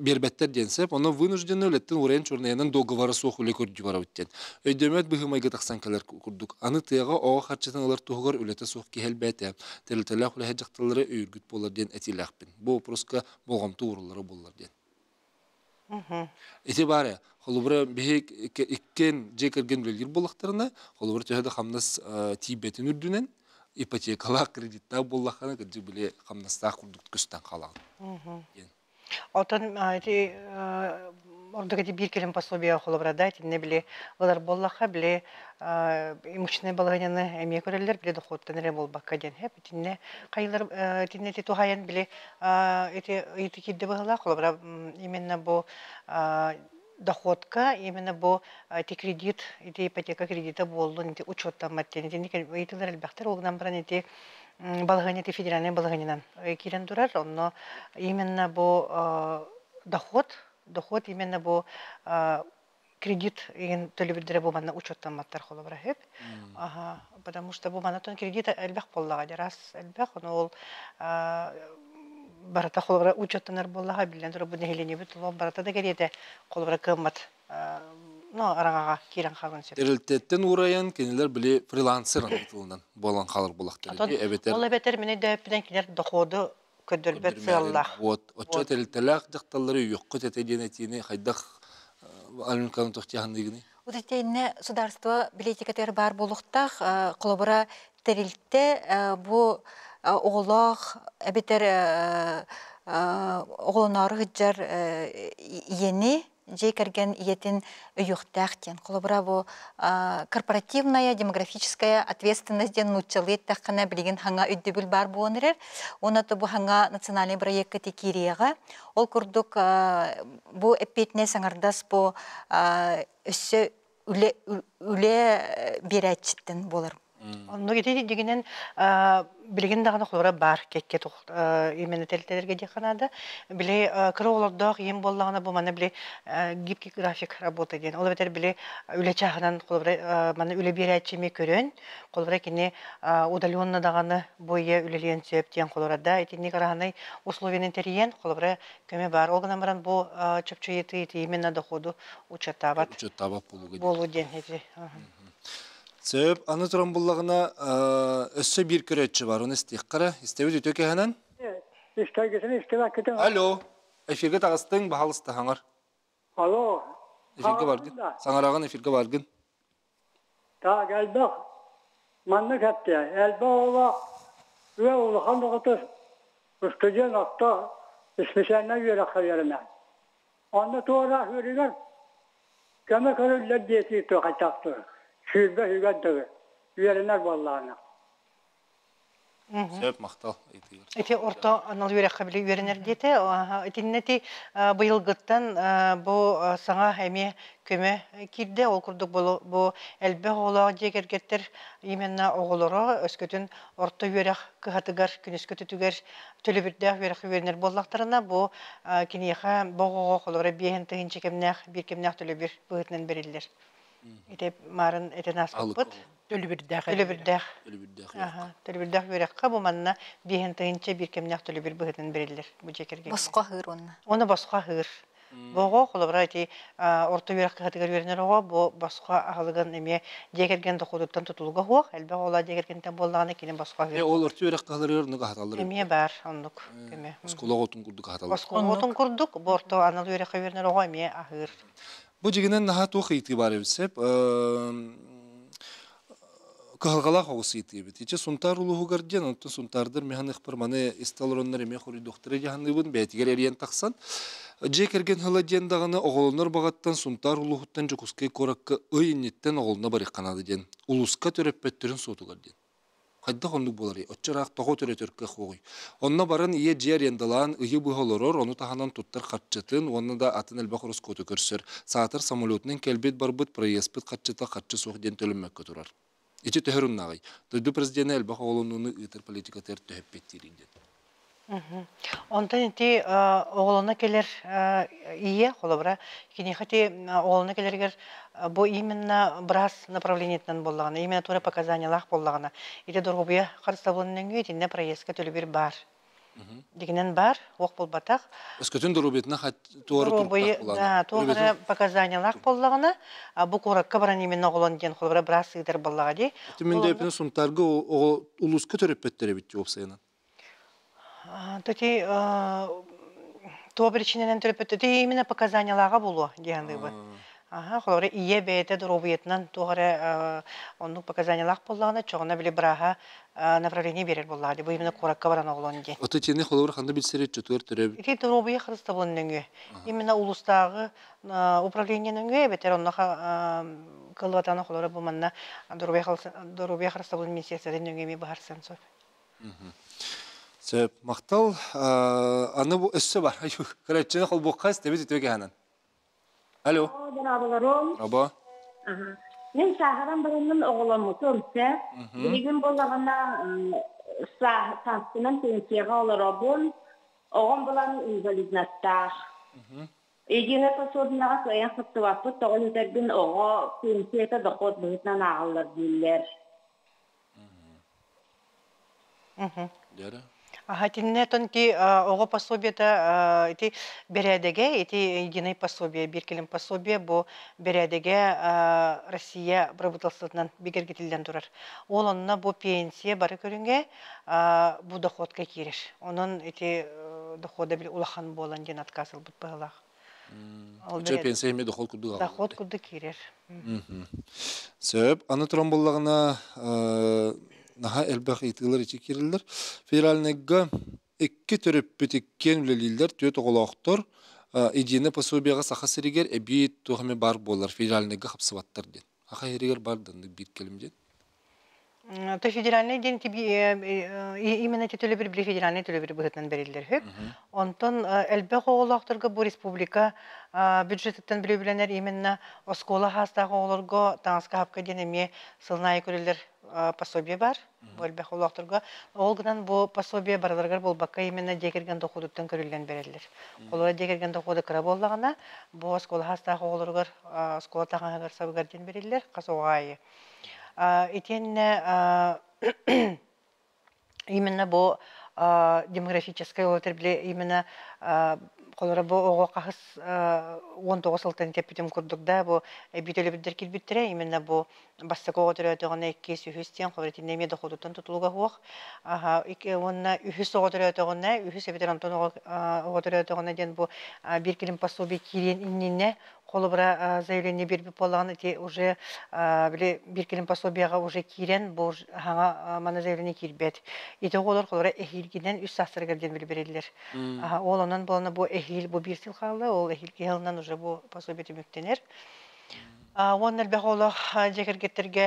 биэрбэттэр диэн сөп. Ону вынужденно үлэттэн уурайан чурнайынан договора суох үлэ көрдүү барабыт диэн. Өйдөмөт быһыы-майгы тахсан кэлэр курдук. Аны тыаҕа оҕо харчытын ылар туһугар үлэтэ суох киһи элбээтэ. Тэрилтэлээх үлэһит дьахталлары өйүүргүт буолар диэн этиилээхпин. Бу вопроска болҕомто ууруллара буоллар диэн. Ити баар холобура биһи иккиэн дьиэ кэргэн үлэлиир буоллахтарына, холобура төһө да хамнас тиийбэтин үрдүнэн, ипотекалаах, кредиттаах буоллаххына, кырдьык били хамнастаах курдук көстөн хаалаҕын. Отон ити ордук ити биир кэлим пособие холобура да итиннэ били ылар буоллахха били имущественнай балаһыанньаны эмиэ көрөллөр били дохуоттан эрэ буолбакка диэн хэп итиннэ хайылар итиннэ ити туһайан били ити ыйытыы киирдэ быһыылаах холобура именно бу доходка именно бу ити кредит ити ипотека кредита буоллун ити учуоттаммат диэн итинник ыйытыылар элбэхтэр ол гынан баран ити балаһыанньа ити федеральнай балаһыанньанан киирэн турар онно именно бу доход доход именно бу кредит игин төлөбүрдэрэ бу манна учуоттамматтар холобура сөп аха потому что бу манна кредит элбэх буоллаҕа дьараас элбэх ону ол барыта холобура учуоттанар буоллаҕа биллэн турар бу нэһилиэнньэбит олох барыта да кэриэтэ холобура кыаммат ну араҥаҕа киирэн хаалан сөп. Тэрилтэттэн уурайан кинилэр били фрилансер тылынан буолан хаалар буолахтар эбэтэр ол эбэтэр мин өйдөөппүнэн кинилэр доходу көрдөрбөт сыаллаах. Вот оччо тэрилтэлээх дьахталлары үөххүт этэ диэн этиини хайдах Аленканы тохтиаханныгыный? Вот итиннэ государство билетикатыгар баар буолуохтаах холобура тэрилтэ бу оҕолоох эбэтэр оҕолоноору сылдьар ийэни дьиэ кэргэн ийэтин өйүөхтээх диэн. Холобура бу корпоративная демографическая ответственность диэн нууччалыы эттэххинэ билигин хаҥа өйдөбүл баар буолан эрэр. Уонна бу хаҥа национальный проекка киириэҕэ. Ол курдук бу эппиэтинэс аҥардас бу өссө үлэ үлэ биэрээччиттэн буолар. Оннук ити дьиҥинэн билигин даҕаны холобура баар кэккэ именно тэрилтэлэргэ диэххэ наада. Били кыра оҕолордоох ийэм буоллаҕына бу манна били гибкий график работы диэн. Ол эбэтэр били үлэ чааһынан холобура манна үлэ биэрээччи эмиэ көрөн, холобура кини удаленно даҕаны бу ийэ үлэлиэн сөп диэн холобура да итинник араһынай условиянан тэрийэн холобура көмө баар. Ол гынан баран бу чопчу ити именно доходу учеттаабат Учеттаабат буолууга буолуу диэн ити. Сөп, аны туран буллаҕына өссө биир көрөөччү бар, оны истиэххэ истэбит үтүө кэһэнэн. Истэгитин истибэккитин. Алло, эфиргэ таҕыстыҥ, баһалыста хаҥар. Алло. Эфиргэ баргын. Саҥараҕын эфиргэ баргын. Так, элбэх маннык эттэ. Элбэх оҕолоох ыал улахан оҕото устудьуон орто специальнай үөрэххэ үөрэнэр. Онно туораах үөрүгэр көмө көрүллэр диэтии туохайтаахтар. Сүүрбэ үһүгэр дылы үөрэнэр буоллаҕына. Сөп, махтал. Ити орто анал үөрэххэ били үөрэнэр диэтэ. Итиннэ ити быйылгыттан бу саҥа эмиэ көмө киирдэ. Ол курдук бу элбэх оҕолоох дьиэ кэргэттэр именно оҕолоро өскөтүн орто үөрэх кыһатыгар күнүскү өттүгэр төлөбүрдээх үөрэххэ үөрэнэр буоллахтарына, бу киниэхэ бу оҕоҕо холобура 5 тыһыынча кэмнээх биир кэмнээх төлөбүр быһыытынан бэриллэр. Ити маарын этэн ааспыппыт. Төлөбүрдээх. Төлөбүрдээх. Төлөбүрдээх. Төлөбүрдээх үөрэххэ бу манна 5 тыһыынча биир кэмнээх төлөбүр быһыытынан бэриллэр бу дьиэ кэргэҥҥэ. Босхо аһыыр уонна. Уонна босхо аһыыр. Бу оҕо холобура ити орто үөрэх кыһатыгар үөрэнэр оҕо бу босхо аһылыгын эмиэ дьиэ кэргэн дохуотуттан тутулуга суох, элбэх оҕолоох дьиэ кэргэнтэн буоллаҕына кини босхо аһыыр. Ол орто үөрэх кыһаларыгар оннук аһаталлар. Эмиэ баар оннук көмө. Оскуола оҕотун курдук аһаталлар. Оскуола оҕотун курдук бу орто анал үөрэххэ үөрэнэр оҕо эмиэ аһыыр. Бу дьигинэн наһаа туох ыйытыы баар эбит сөп. Кыһалҕалаах оҕус ыйытыы эбит. Ичи Сунтаар улууһугар диэн, онтон Сунтаардар механыхпар маны истэ олороннор эмиэ хоруйдуохтара дьаһаныыбын бэйэтигэр эрийэн тахсан. Дьиэ кэргэн ыла диэн даҕаны оҕолонор баҕаттан Сунтаар улууһуттан Дьокуускай куоракка ый инниттэн оҕолоно барыахха наада диэн. Улууска төрөппөттөрүн суотугар диэн. Хайдах оннук буоларый? Оччо ыраах тоҕо төрөтөр кыах уоҕуй? Онно баран ийэ дьиэ арендалаан ыйы быһа олорор, ону таһынан туттар харчытын уонна да атын элбэх ороскуоту көрсөр. Саатар самолетунан кэлбит-барбыт проездпыт харчыта харчы суох диэн төлөммөккө турар. Ити төһө оруннааҕый? Дойду президенэ элбэх оҕолонууну ыытар политикатыгар төһө эппиэттиирий диэн. Онтон ити оҕолоно кэлэр ийэ, холобура, киниэхэ ити оҕолоно кэлэригэр бу именно быраас направлениетынан буоллаҕына, именно туора показаниялаах буоллаҕына, ити доруобуйа харыстабылын нөҥүө итиннэ проездка төлөбүр баар. Дигинэн баар, уох буолбатах. Өскөтүн доруобуйатына туора туруктаах буоллаҕына. Туох эрэ показаниялаах буоллаҕына, бу куоракка баран именно оҕолон диэн холобура быраас ыытар буоллаҕа дии. Ити мин дэпин Сунтаарга оҕо улууска төрөппөттөр эбит уопсайынан. Тоти туох причинэнэн төрөппөттө ти именно показаниялааҕа буолуо дии саныыбын. Аха, холобура ийэ бэйэтэ доруобуйатынан туох эрэ оннук показаниялаах буоллаҕына, чоҕуна били бырааһа направление биэрэр буоллаҕа дии, бу именно куоракка баран оҕолон диэн. Ото итини холобура ханна билсэр чотугар төрөөбүт? Ити доруобуйа харыстабылын нөҥүө. Именно улуустааҕы управление нөҥүө эбэтэр онно кыллатана холобура бу манна доруобуйа харыстабылын министерствотын нөҥүө эмиэ быһарсан сөп. Сөп, махтал. Аны бу өссө бар. Көрөөччүнү холбуохха истэбит үтүө кэһэнэн. Алло. Дорооболорум. Аба. Мин сааһыран бараммын оҕоломмутум, сэ. Билигин буоллаҕына сааспынан пенсияҕа олоробун. Оҕом булан инвалидностаах. Единая пособиеҕа кыайан кыттыбаппыт, тоҕо диэтэргин оҕо пенсията дохуот быһыытынан ааҕыллар дииллэр. Дьара. Аха итиннэ тон ити оҕо пособиета ити бэрээдэгэ ити единый пособие биир кэлим пособие бу бэрээдэгэ Россия правительствотынан бигэргитиллэн турар. Ол онно бу пенсия бары көрүҥэ бу доходка киирэр. Онон ити дохода били улахан буолан диэн отказ ылбыт быһыылаах. Ол Чэ пенсия эмиэ доход курдук доход курдук киирэр. Сөп. Аны туран буоллаҕына наһаа элбэх ыйытыылар ичи киирэллэр. Федеральныйга икки төрөппүт иккиэн үлэлииллэр, түөрт оҕолоохтор. Единое пособиеҕа Саха сиригэр эбии туох эмэ баар буолар, федеральныйга хапсыбаттар диэн. Саха сиригэр бар даннык биир кэлим диэн. То федеральный диэн именно ити төлөбүр били федеральный төлөбүр быһыытынан бэриллэр үһү. Онтон элбэх оҕолоохторго бу республика бюджетыттан бүлүбүлэнэр именно оскуола хаастаах оҕолорго таҥаска хапка диэн эмиэ сылын аайы көрүллэр пособие бар. Бу элбэх оҕолоохторго. Ол гынан бу пособие барыларыгар буолбакка именно дьиэ кэргэн доходуттан көрүллэн бэриллэр. Холобура дьиэ кэргэн дохода кыра буоллаҕына, бу оскуола хаастаах оҕолоругар оскуола таҥаһыгар сабыгар диэн бэриллэр хас оҕо аайы. Итиэннэ именно бу демографическай ол били именно холоро бу оҕо хаһыс 19 сылтан тэппитим курдук да бу эбии төлөбүрдэр киирбиттэрэ именно бу бастакы оҕо төрөөтөҕүнэ иккис үһүс диэн холобур итиннэ эмиэ доходуттан тутулуга суох уонна үһүс оҕо төрөөтөҕүнэ үһүс эбэтэр онтон оҕо төрөөтөҕүнэ диэн бу биир кэлим пособие киириэн иннинэ холобура заявление биэрбит буоллаҕына ити уже били биир кэлим пособиеҕа уже киирэн бу хаҥа маны заявление киирбэт ити оҕолор холобура эһиилгинэн үс саастарыгар диэн били бэриллэр ол онон буолана бу эһиил бу биир сыл хаалла ол эһиилги сылынан уже бу пособие түмүктэнэр. Уонна элбэх оҕолоох дьиэ кэргэттэргэ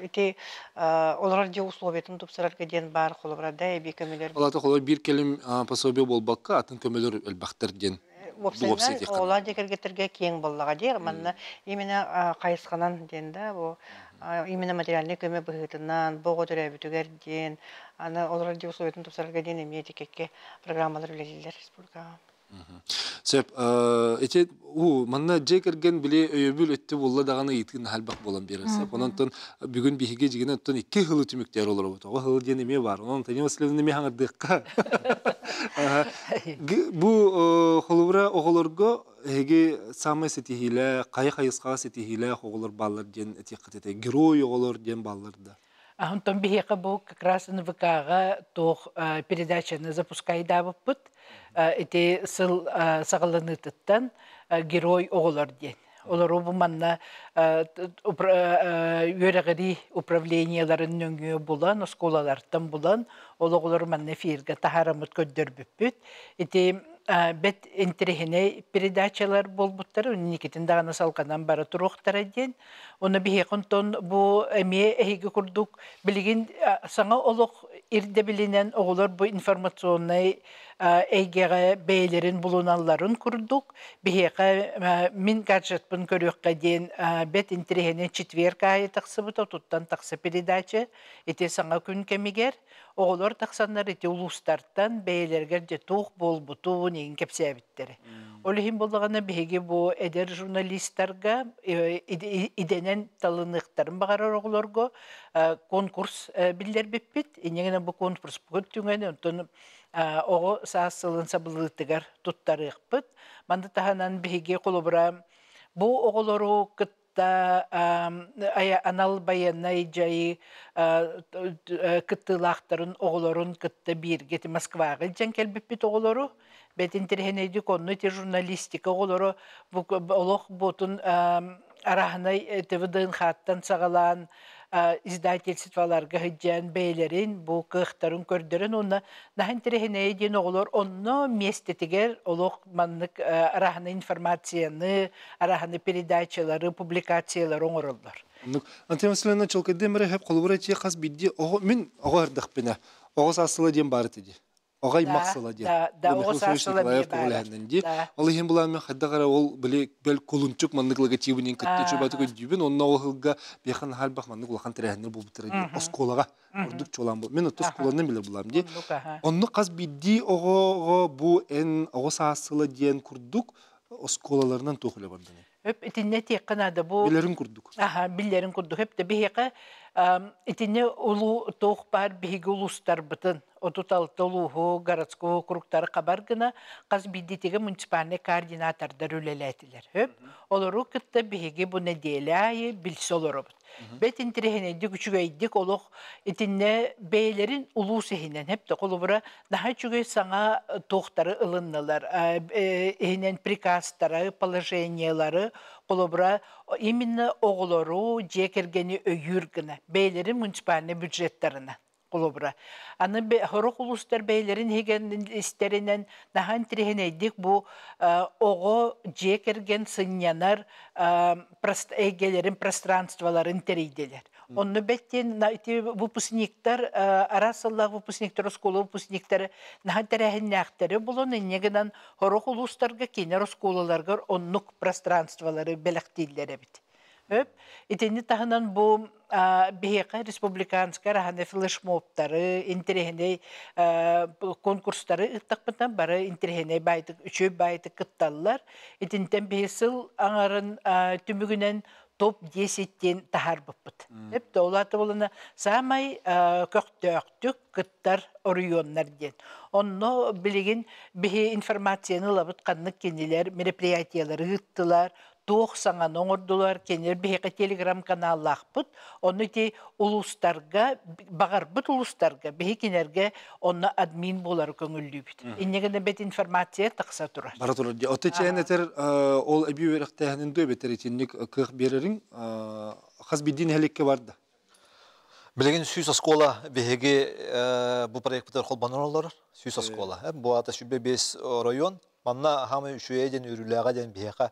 ити олорор дьиэ условиятын тупсарарга диэн баар холобура да эбии көмөлөр. Ол аата холобур биир кэлим пособие буолбакка атын көмөлөр элбэхтэр диэн. Уопсайынан оҕолоох дьиэ кэргэттэргэ киэҥ буоллаҕа диир. Манна именно хайысханан диэн да бу именно материальнай көмө быһыытынан бу оҕо төрөөбүтүгэр диэн аны олорор дьиэ условиятын тупсарарга диэн эмиэ ити кэккэ программалар үлэлииллэр республикаҕа. Сөп. Ити уу манна дьиэ кэргэн били өйөбүл өттө буолла даҕаны ыйытыы наһаа элбэх буолан биэрэр сөп. Онон бүгүн биһиги дьигинэн оттон икки ыһылы түмүктээр олоробут. Оҕо ыһылы диэн эмиэ баар. Онон Антонина Васильевна эмиэ хаҥырдыахха. Бу холобура оҕолорго эһиги самай ситиһиилээх, хайа хайысхаҕа ситиһиилээх оҕолор бааллар диэн этиэххит этэ. Герой оҕолор диэн бааллар да. Онтон биһиэхэ бу как раз НВК-ҕа туох передачаны запускайдаабыппыт. Ити сыл саҕаланыытыттан герой оҕолор диэн. Олору бу манна үөрэҕирии управлениеларын нөҥүө булан, оскуолалартан булан, ол оҕолору манна эфиргэ таһаараммыт көрдөрбүппүт. Ити бэт интэриэһинэй передачалар буолбуттар, инникитин даҕаны салҕанан бара туруохтара диэн. Онно биһиэхэ онтон бу эмиэ эһиги курдук билигин саҥа олох ирдэбилинэн оҕолор бу информационнай эйгэҕэ бэйэлэрин булуналларын курдук биһиэхэ мин гаджетпын көрүөххэ диэн бэт интэриэһинэй четверг аайы тахсыбыт отуттан тахса передача ити саҥа күн кэмигэр оҕолор тахсаннар ити улуустартан бэйэлэригэр дьэ туох буолбутун иҥин кэпсээбиттэрэ. Ол иһин буоллаҕына биһиги бу эдэр журналистарга идэнэн талыныахтарын баҕарар оҕолорго конкурс биллэрбиппит. Инньэ бу конкурспут түҥэн онтон оҕо саас сылын сабыллыытыгар туттарыахпыт. Манна таһынан биһиги холобура бу оҕолору кытта анал байыаннай дьайыы кыттыылаахтарын оҕолорун кытта бииргэ ити Москваҕа илдьэн кэлбиппит оҕолору бэт интэриэһинэйдик онно ити журналистика оҕолоро олох буотун арааһынай ТВДНХ-ттан саҕалаан издательстволарга сылдьан бэйэлэрин бу кыахтарын көрдөрөн уонна наһаа интэриэһинэйэ диэн оҕолор онно миэстэтигэр олох маннык арааһынай информацияны арааһынай передачалары публикациялары оҥороллор. Оннук. Антон Васильевна чолкайдыам эрэ хөп холобура ичи хас биирдии оҕо мин оҕо эрдэхпинэ оҕо саас сыла диэн баар этэ дии. Оҕо аймах сыла диэн. Да, оҕо саас сыла Николаев көҕүлэһиннэн дии. Ол иһин булаан мен хайдах эрэ ол били бэл кулунчук маннык логотибын кытта үчүгэй өйдүүбүн. Онно ол ыһылга биэхэн наһаа маннык улахан тэрээһиннэр буолбуттара дии. Оскуолаҕа ордук чуолаан бу. Мен отто оскуоланан билэр булаам дии. Онно хас биирдии оҕоҕо бу эн оҕо саас сыла диэн курдук оскуолаларынан туох үлэ бардыный? Өп итиннэ этиэххэ наада бу Билэрин курдук. Аха, биллэрин курдук. Өп биһиэхэ итиннэ улуу туох баар биһиги улуустарбытын 36 улууһу городской округтары хабар гына хас биирдиитигэ муниципальнай координатордар үлэлээтилэр. Өп олору кытта биһиги бу нэдиэлэ аайы билсэ олоробут. Бэт интэриэһинэйдик, үчүгэйдик олох итиннэ бэйэлэрин улуус иһинэн хэп холобура наһаа үчүгэй саҥа туохтары ылыннылар иһинэн приказтары, положениелары холобура именно оҕолору дьиэ кэргэни өйүүр гына бэйэлэрин муниципальнай бюджеттарынан холобура. Аны сорох улуустар бэйэлэрин истэринэн наһаа интэриэһинэйдик бу оҕо дьиэ кэргэн сынньанар эйгэлэрин пространстволарын тэрийдилэр. Онно бэттиэн ити выпускниктар араас сыллаах выпускниктар оскуола выпускниктары наһаа тэрээһиннээхтэри булан инньэ гынан сорох улуустарга кинилэр оскуолаларыгар оннук пространстволары бэлэхтииллэр эбит. Өп. Итини таһынан бу биһиэхэ республиканскай араһаны флешмобтары, интэриэһинэй конкурстары ыыттахпытына бары интэриэһинэй баайтык, үчүгэй баайтык кытталлар. Итинтэн биһи сыл аҥарын түмүгүнэн топ-10 диэн таһаарбыппыт. Эп ол аата буолана саамай көхтөөхтүк кыттар оройуоннар диэн. Онно билигин биһи информацияны ылабыт ханнык кинилэр мероприятиялары ыыттылар, туох саҥаны оҥордулар, кинилэр биһиэхэ телеграм-каналлаахпыт, онно ити улуустарга, баҕарбыт улуустарга биһи кинилэргэ онно админ буолары көҥүллүүбүт. Инньэ гына бэт информация тахса турар. Бара турар дии. Оттон чээн этэр ол эбии үөрэхтээһинин дуо эбэтэр итинник кыах биэрэриҥ хас биирдии нэһилиэккэ бар да? Билигин сүүс оскуола биһиги бу проекпытыгар холбонор олорор. Сүүс оскуола. Бу аата 105 оройуон. Манна хаамай үчүгэйэ диэн үөрүүлээҕэ диэн биһиэхэ.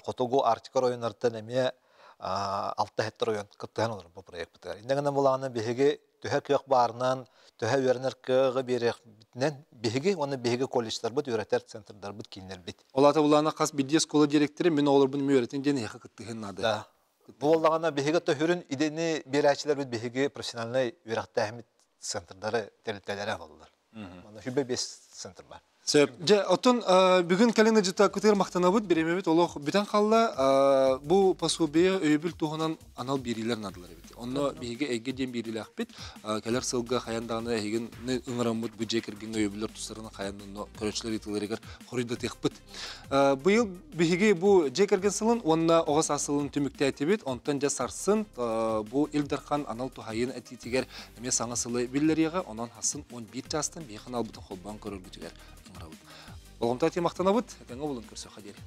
Хотугу Арктика оройуоннарыттан эмиэ 6 гектар оройуон кыттыһан олорор бу проекпытыгар. Инньэ гынан булаҕына биһиги төһө кыах баарынан, төһө үөрэнэр кыаҕы биэриэхпитинэн биһиги уонна биһиги колледжтарбыт, үөрэтэр центрдарбыт, кииннэрбит. Ол аата булаана хас биирдии оскуола директоры мин оҕолорбун үөрэтин диэн эһиэхэ кыттыһын наада. Да. Бу буоллаҕына биһиги төһүрүн идэни биэрээччилэрбит биһиги профессиональнай үөрэхтээһиммит центрдары тэрилтэлэрэ буоллар. Манна хүбэ бес центр бар. Сөп. Дьэ, оттон бүгүн кэлин ыдьыта мактанабыт, бириэмэбит олох бүтэн халла. Бу пособие өйөбүл туһунан анал биэриилэр наадалар эбит. Онно биһиги эйгэ диэн биэриилээхпит. Кэлэр сылга хайан даҕаны эһигин ыҥыраммыт бу дьиэ кэргэҥҥэ өйөбүллэр тустарынан хайан онно көрөөччүлэр ыйытыыларыгар хоруйдатыахпыт. Быйыл биһиги бу дьиэ кэргэн сылын уонна оҕо саас сылын түмүктээтибит. Онтон дьэ сарсын бу Ил Дархан анал туһайын этиитигэр эмиэ саҥа сылы биллэриэҕэ. Онон хасын 11 чаастан биһиги ханаалбытын холбоон көрөргүтүгэр ыҥырабыт. Болҕомто махтанабыт. Этэҥҥэ булун көрсөххө диэри.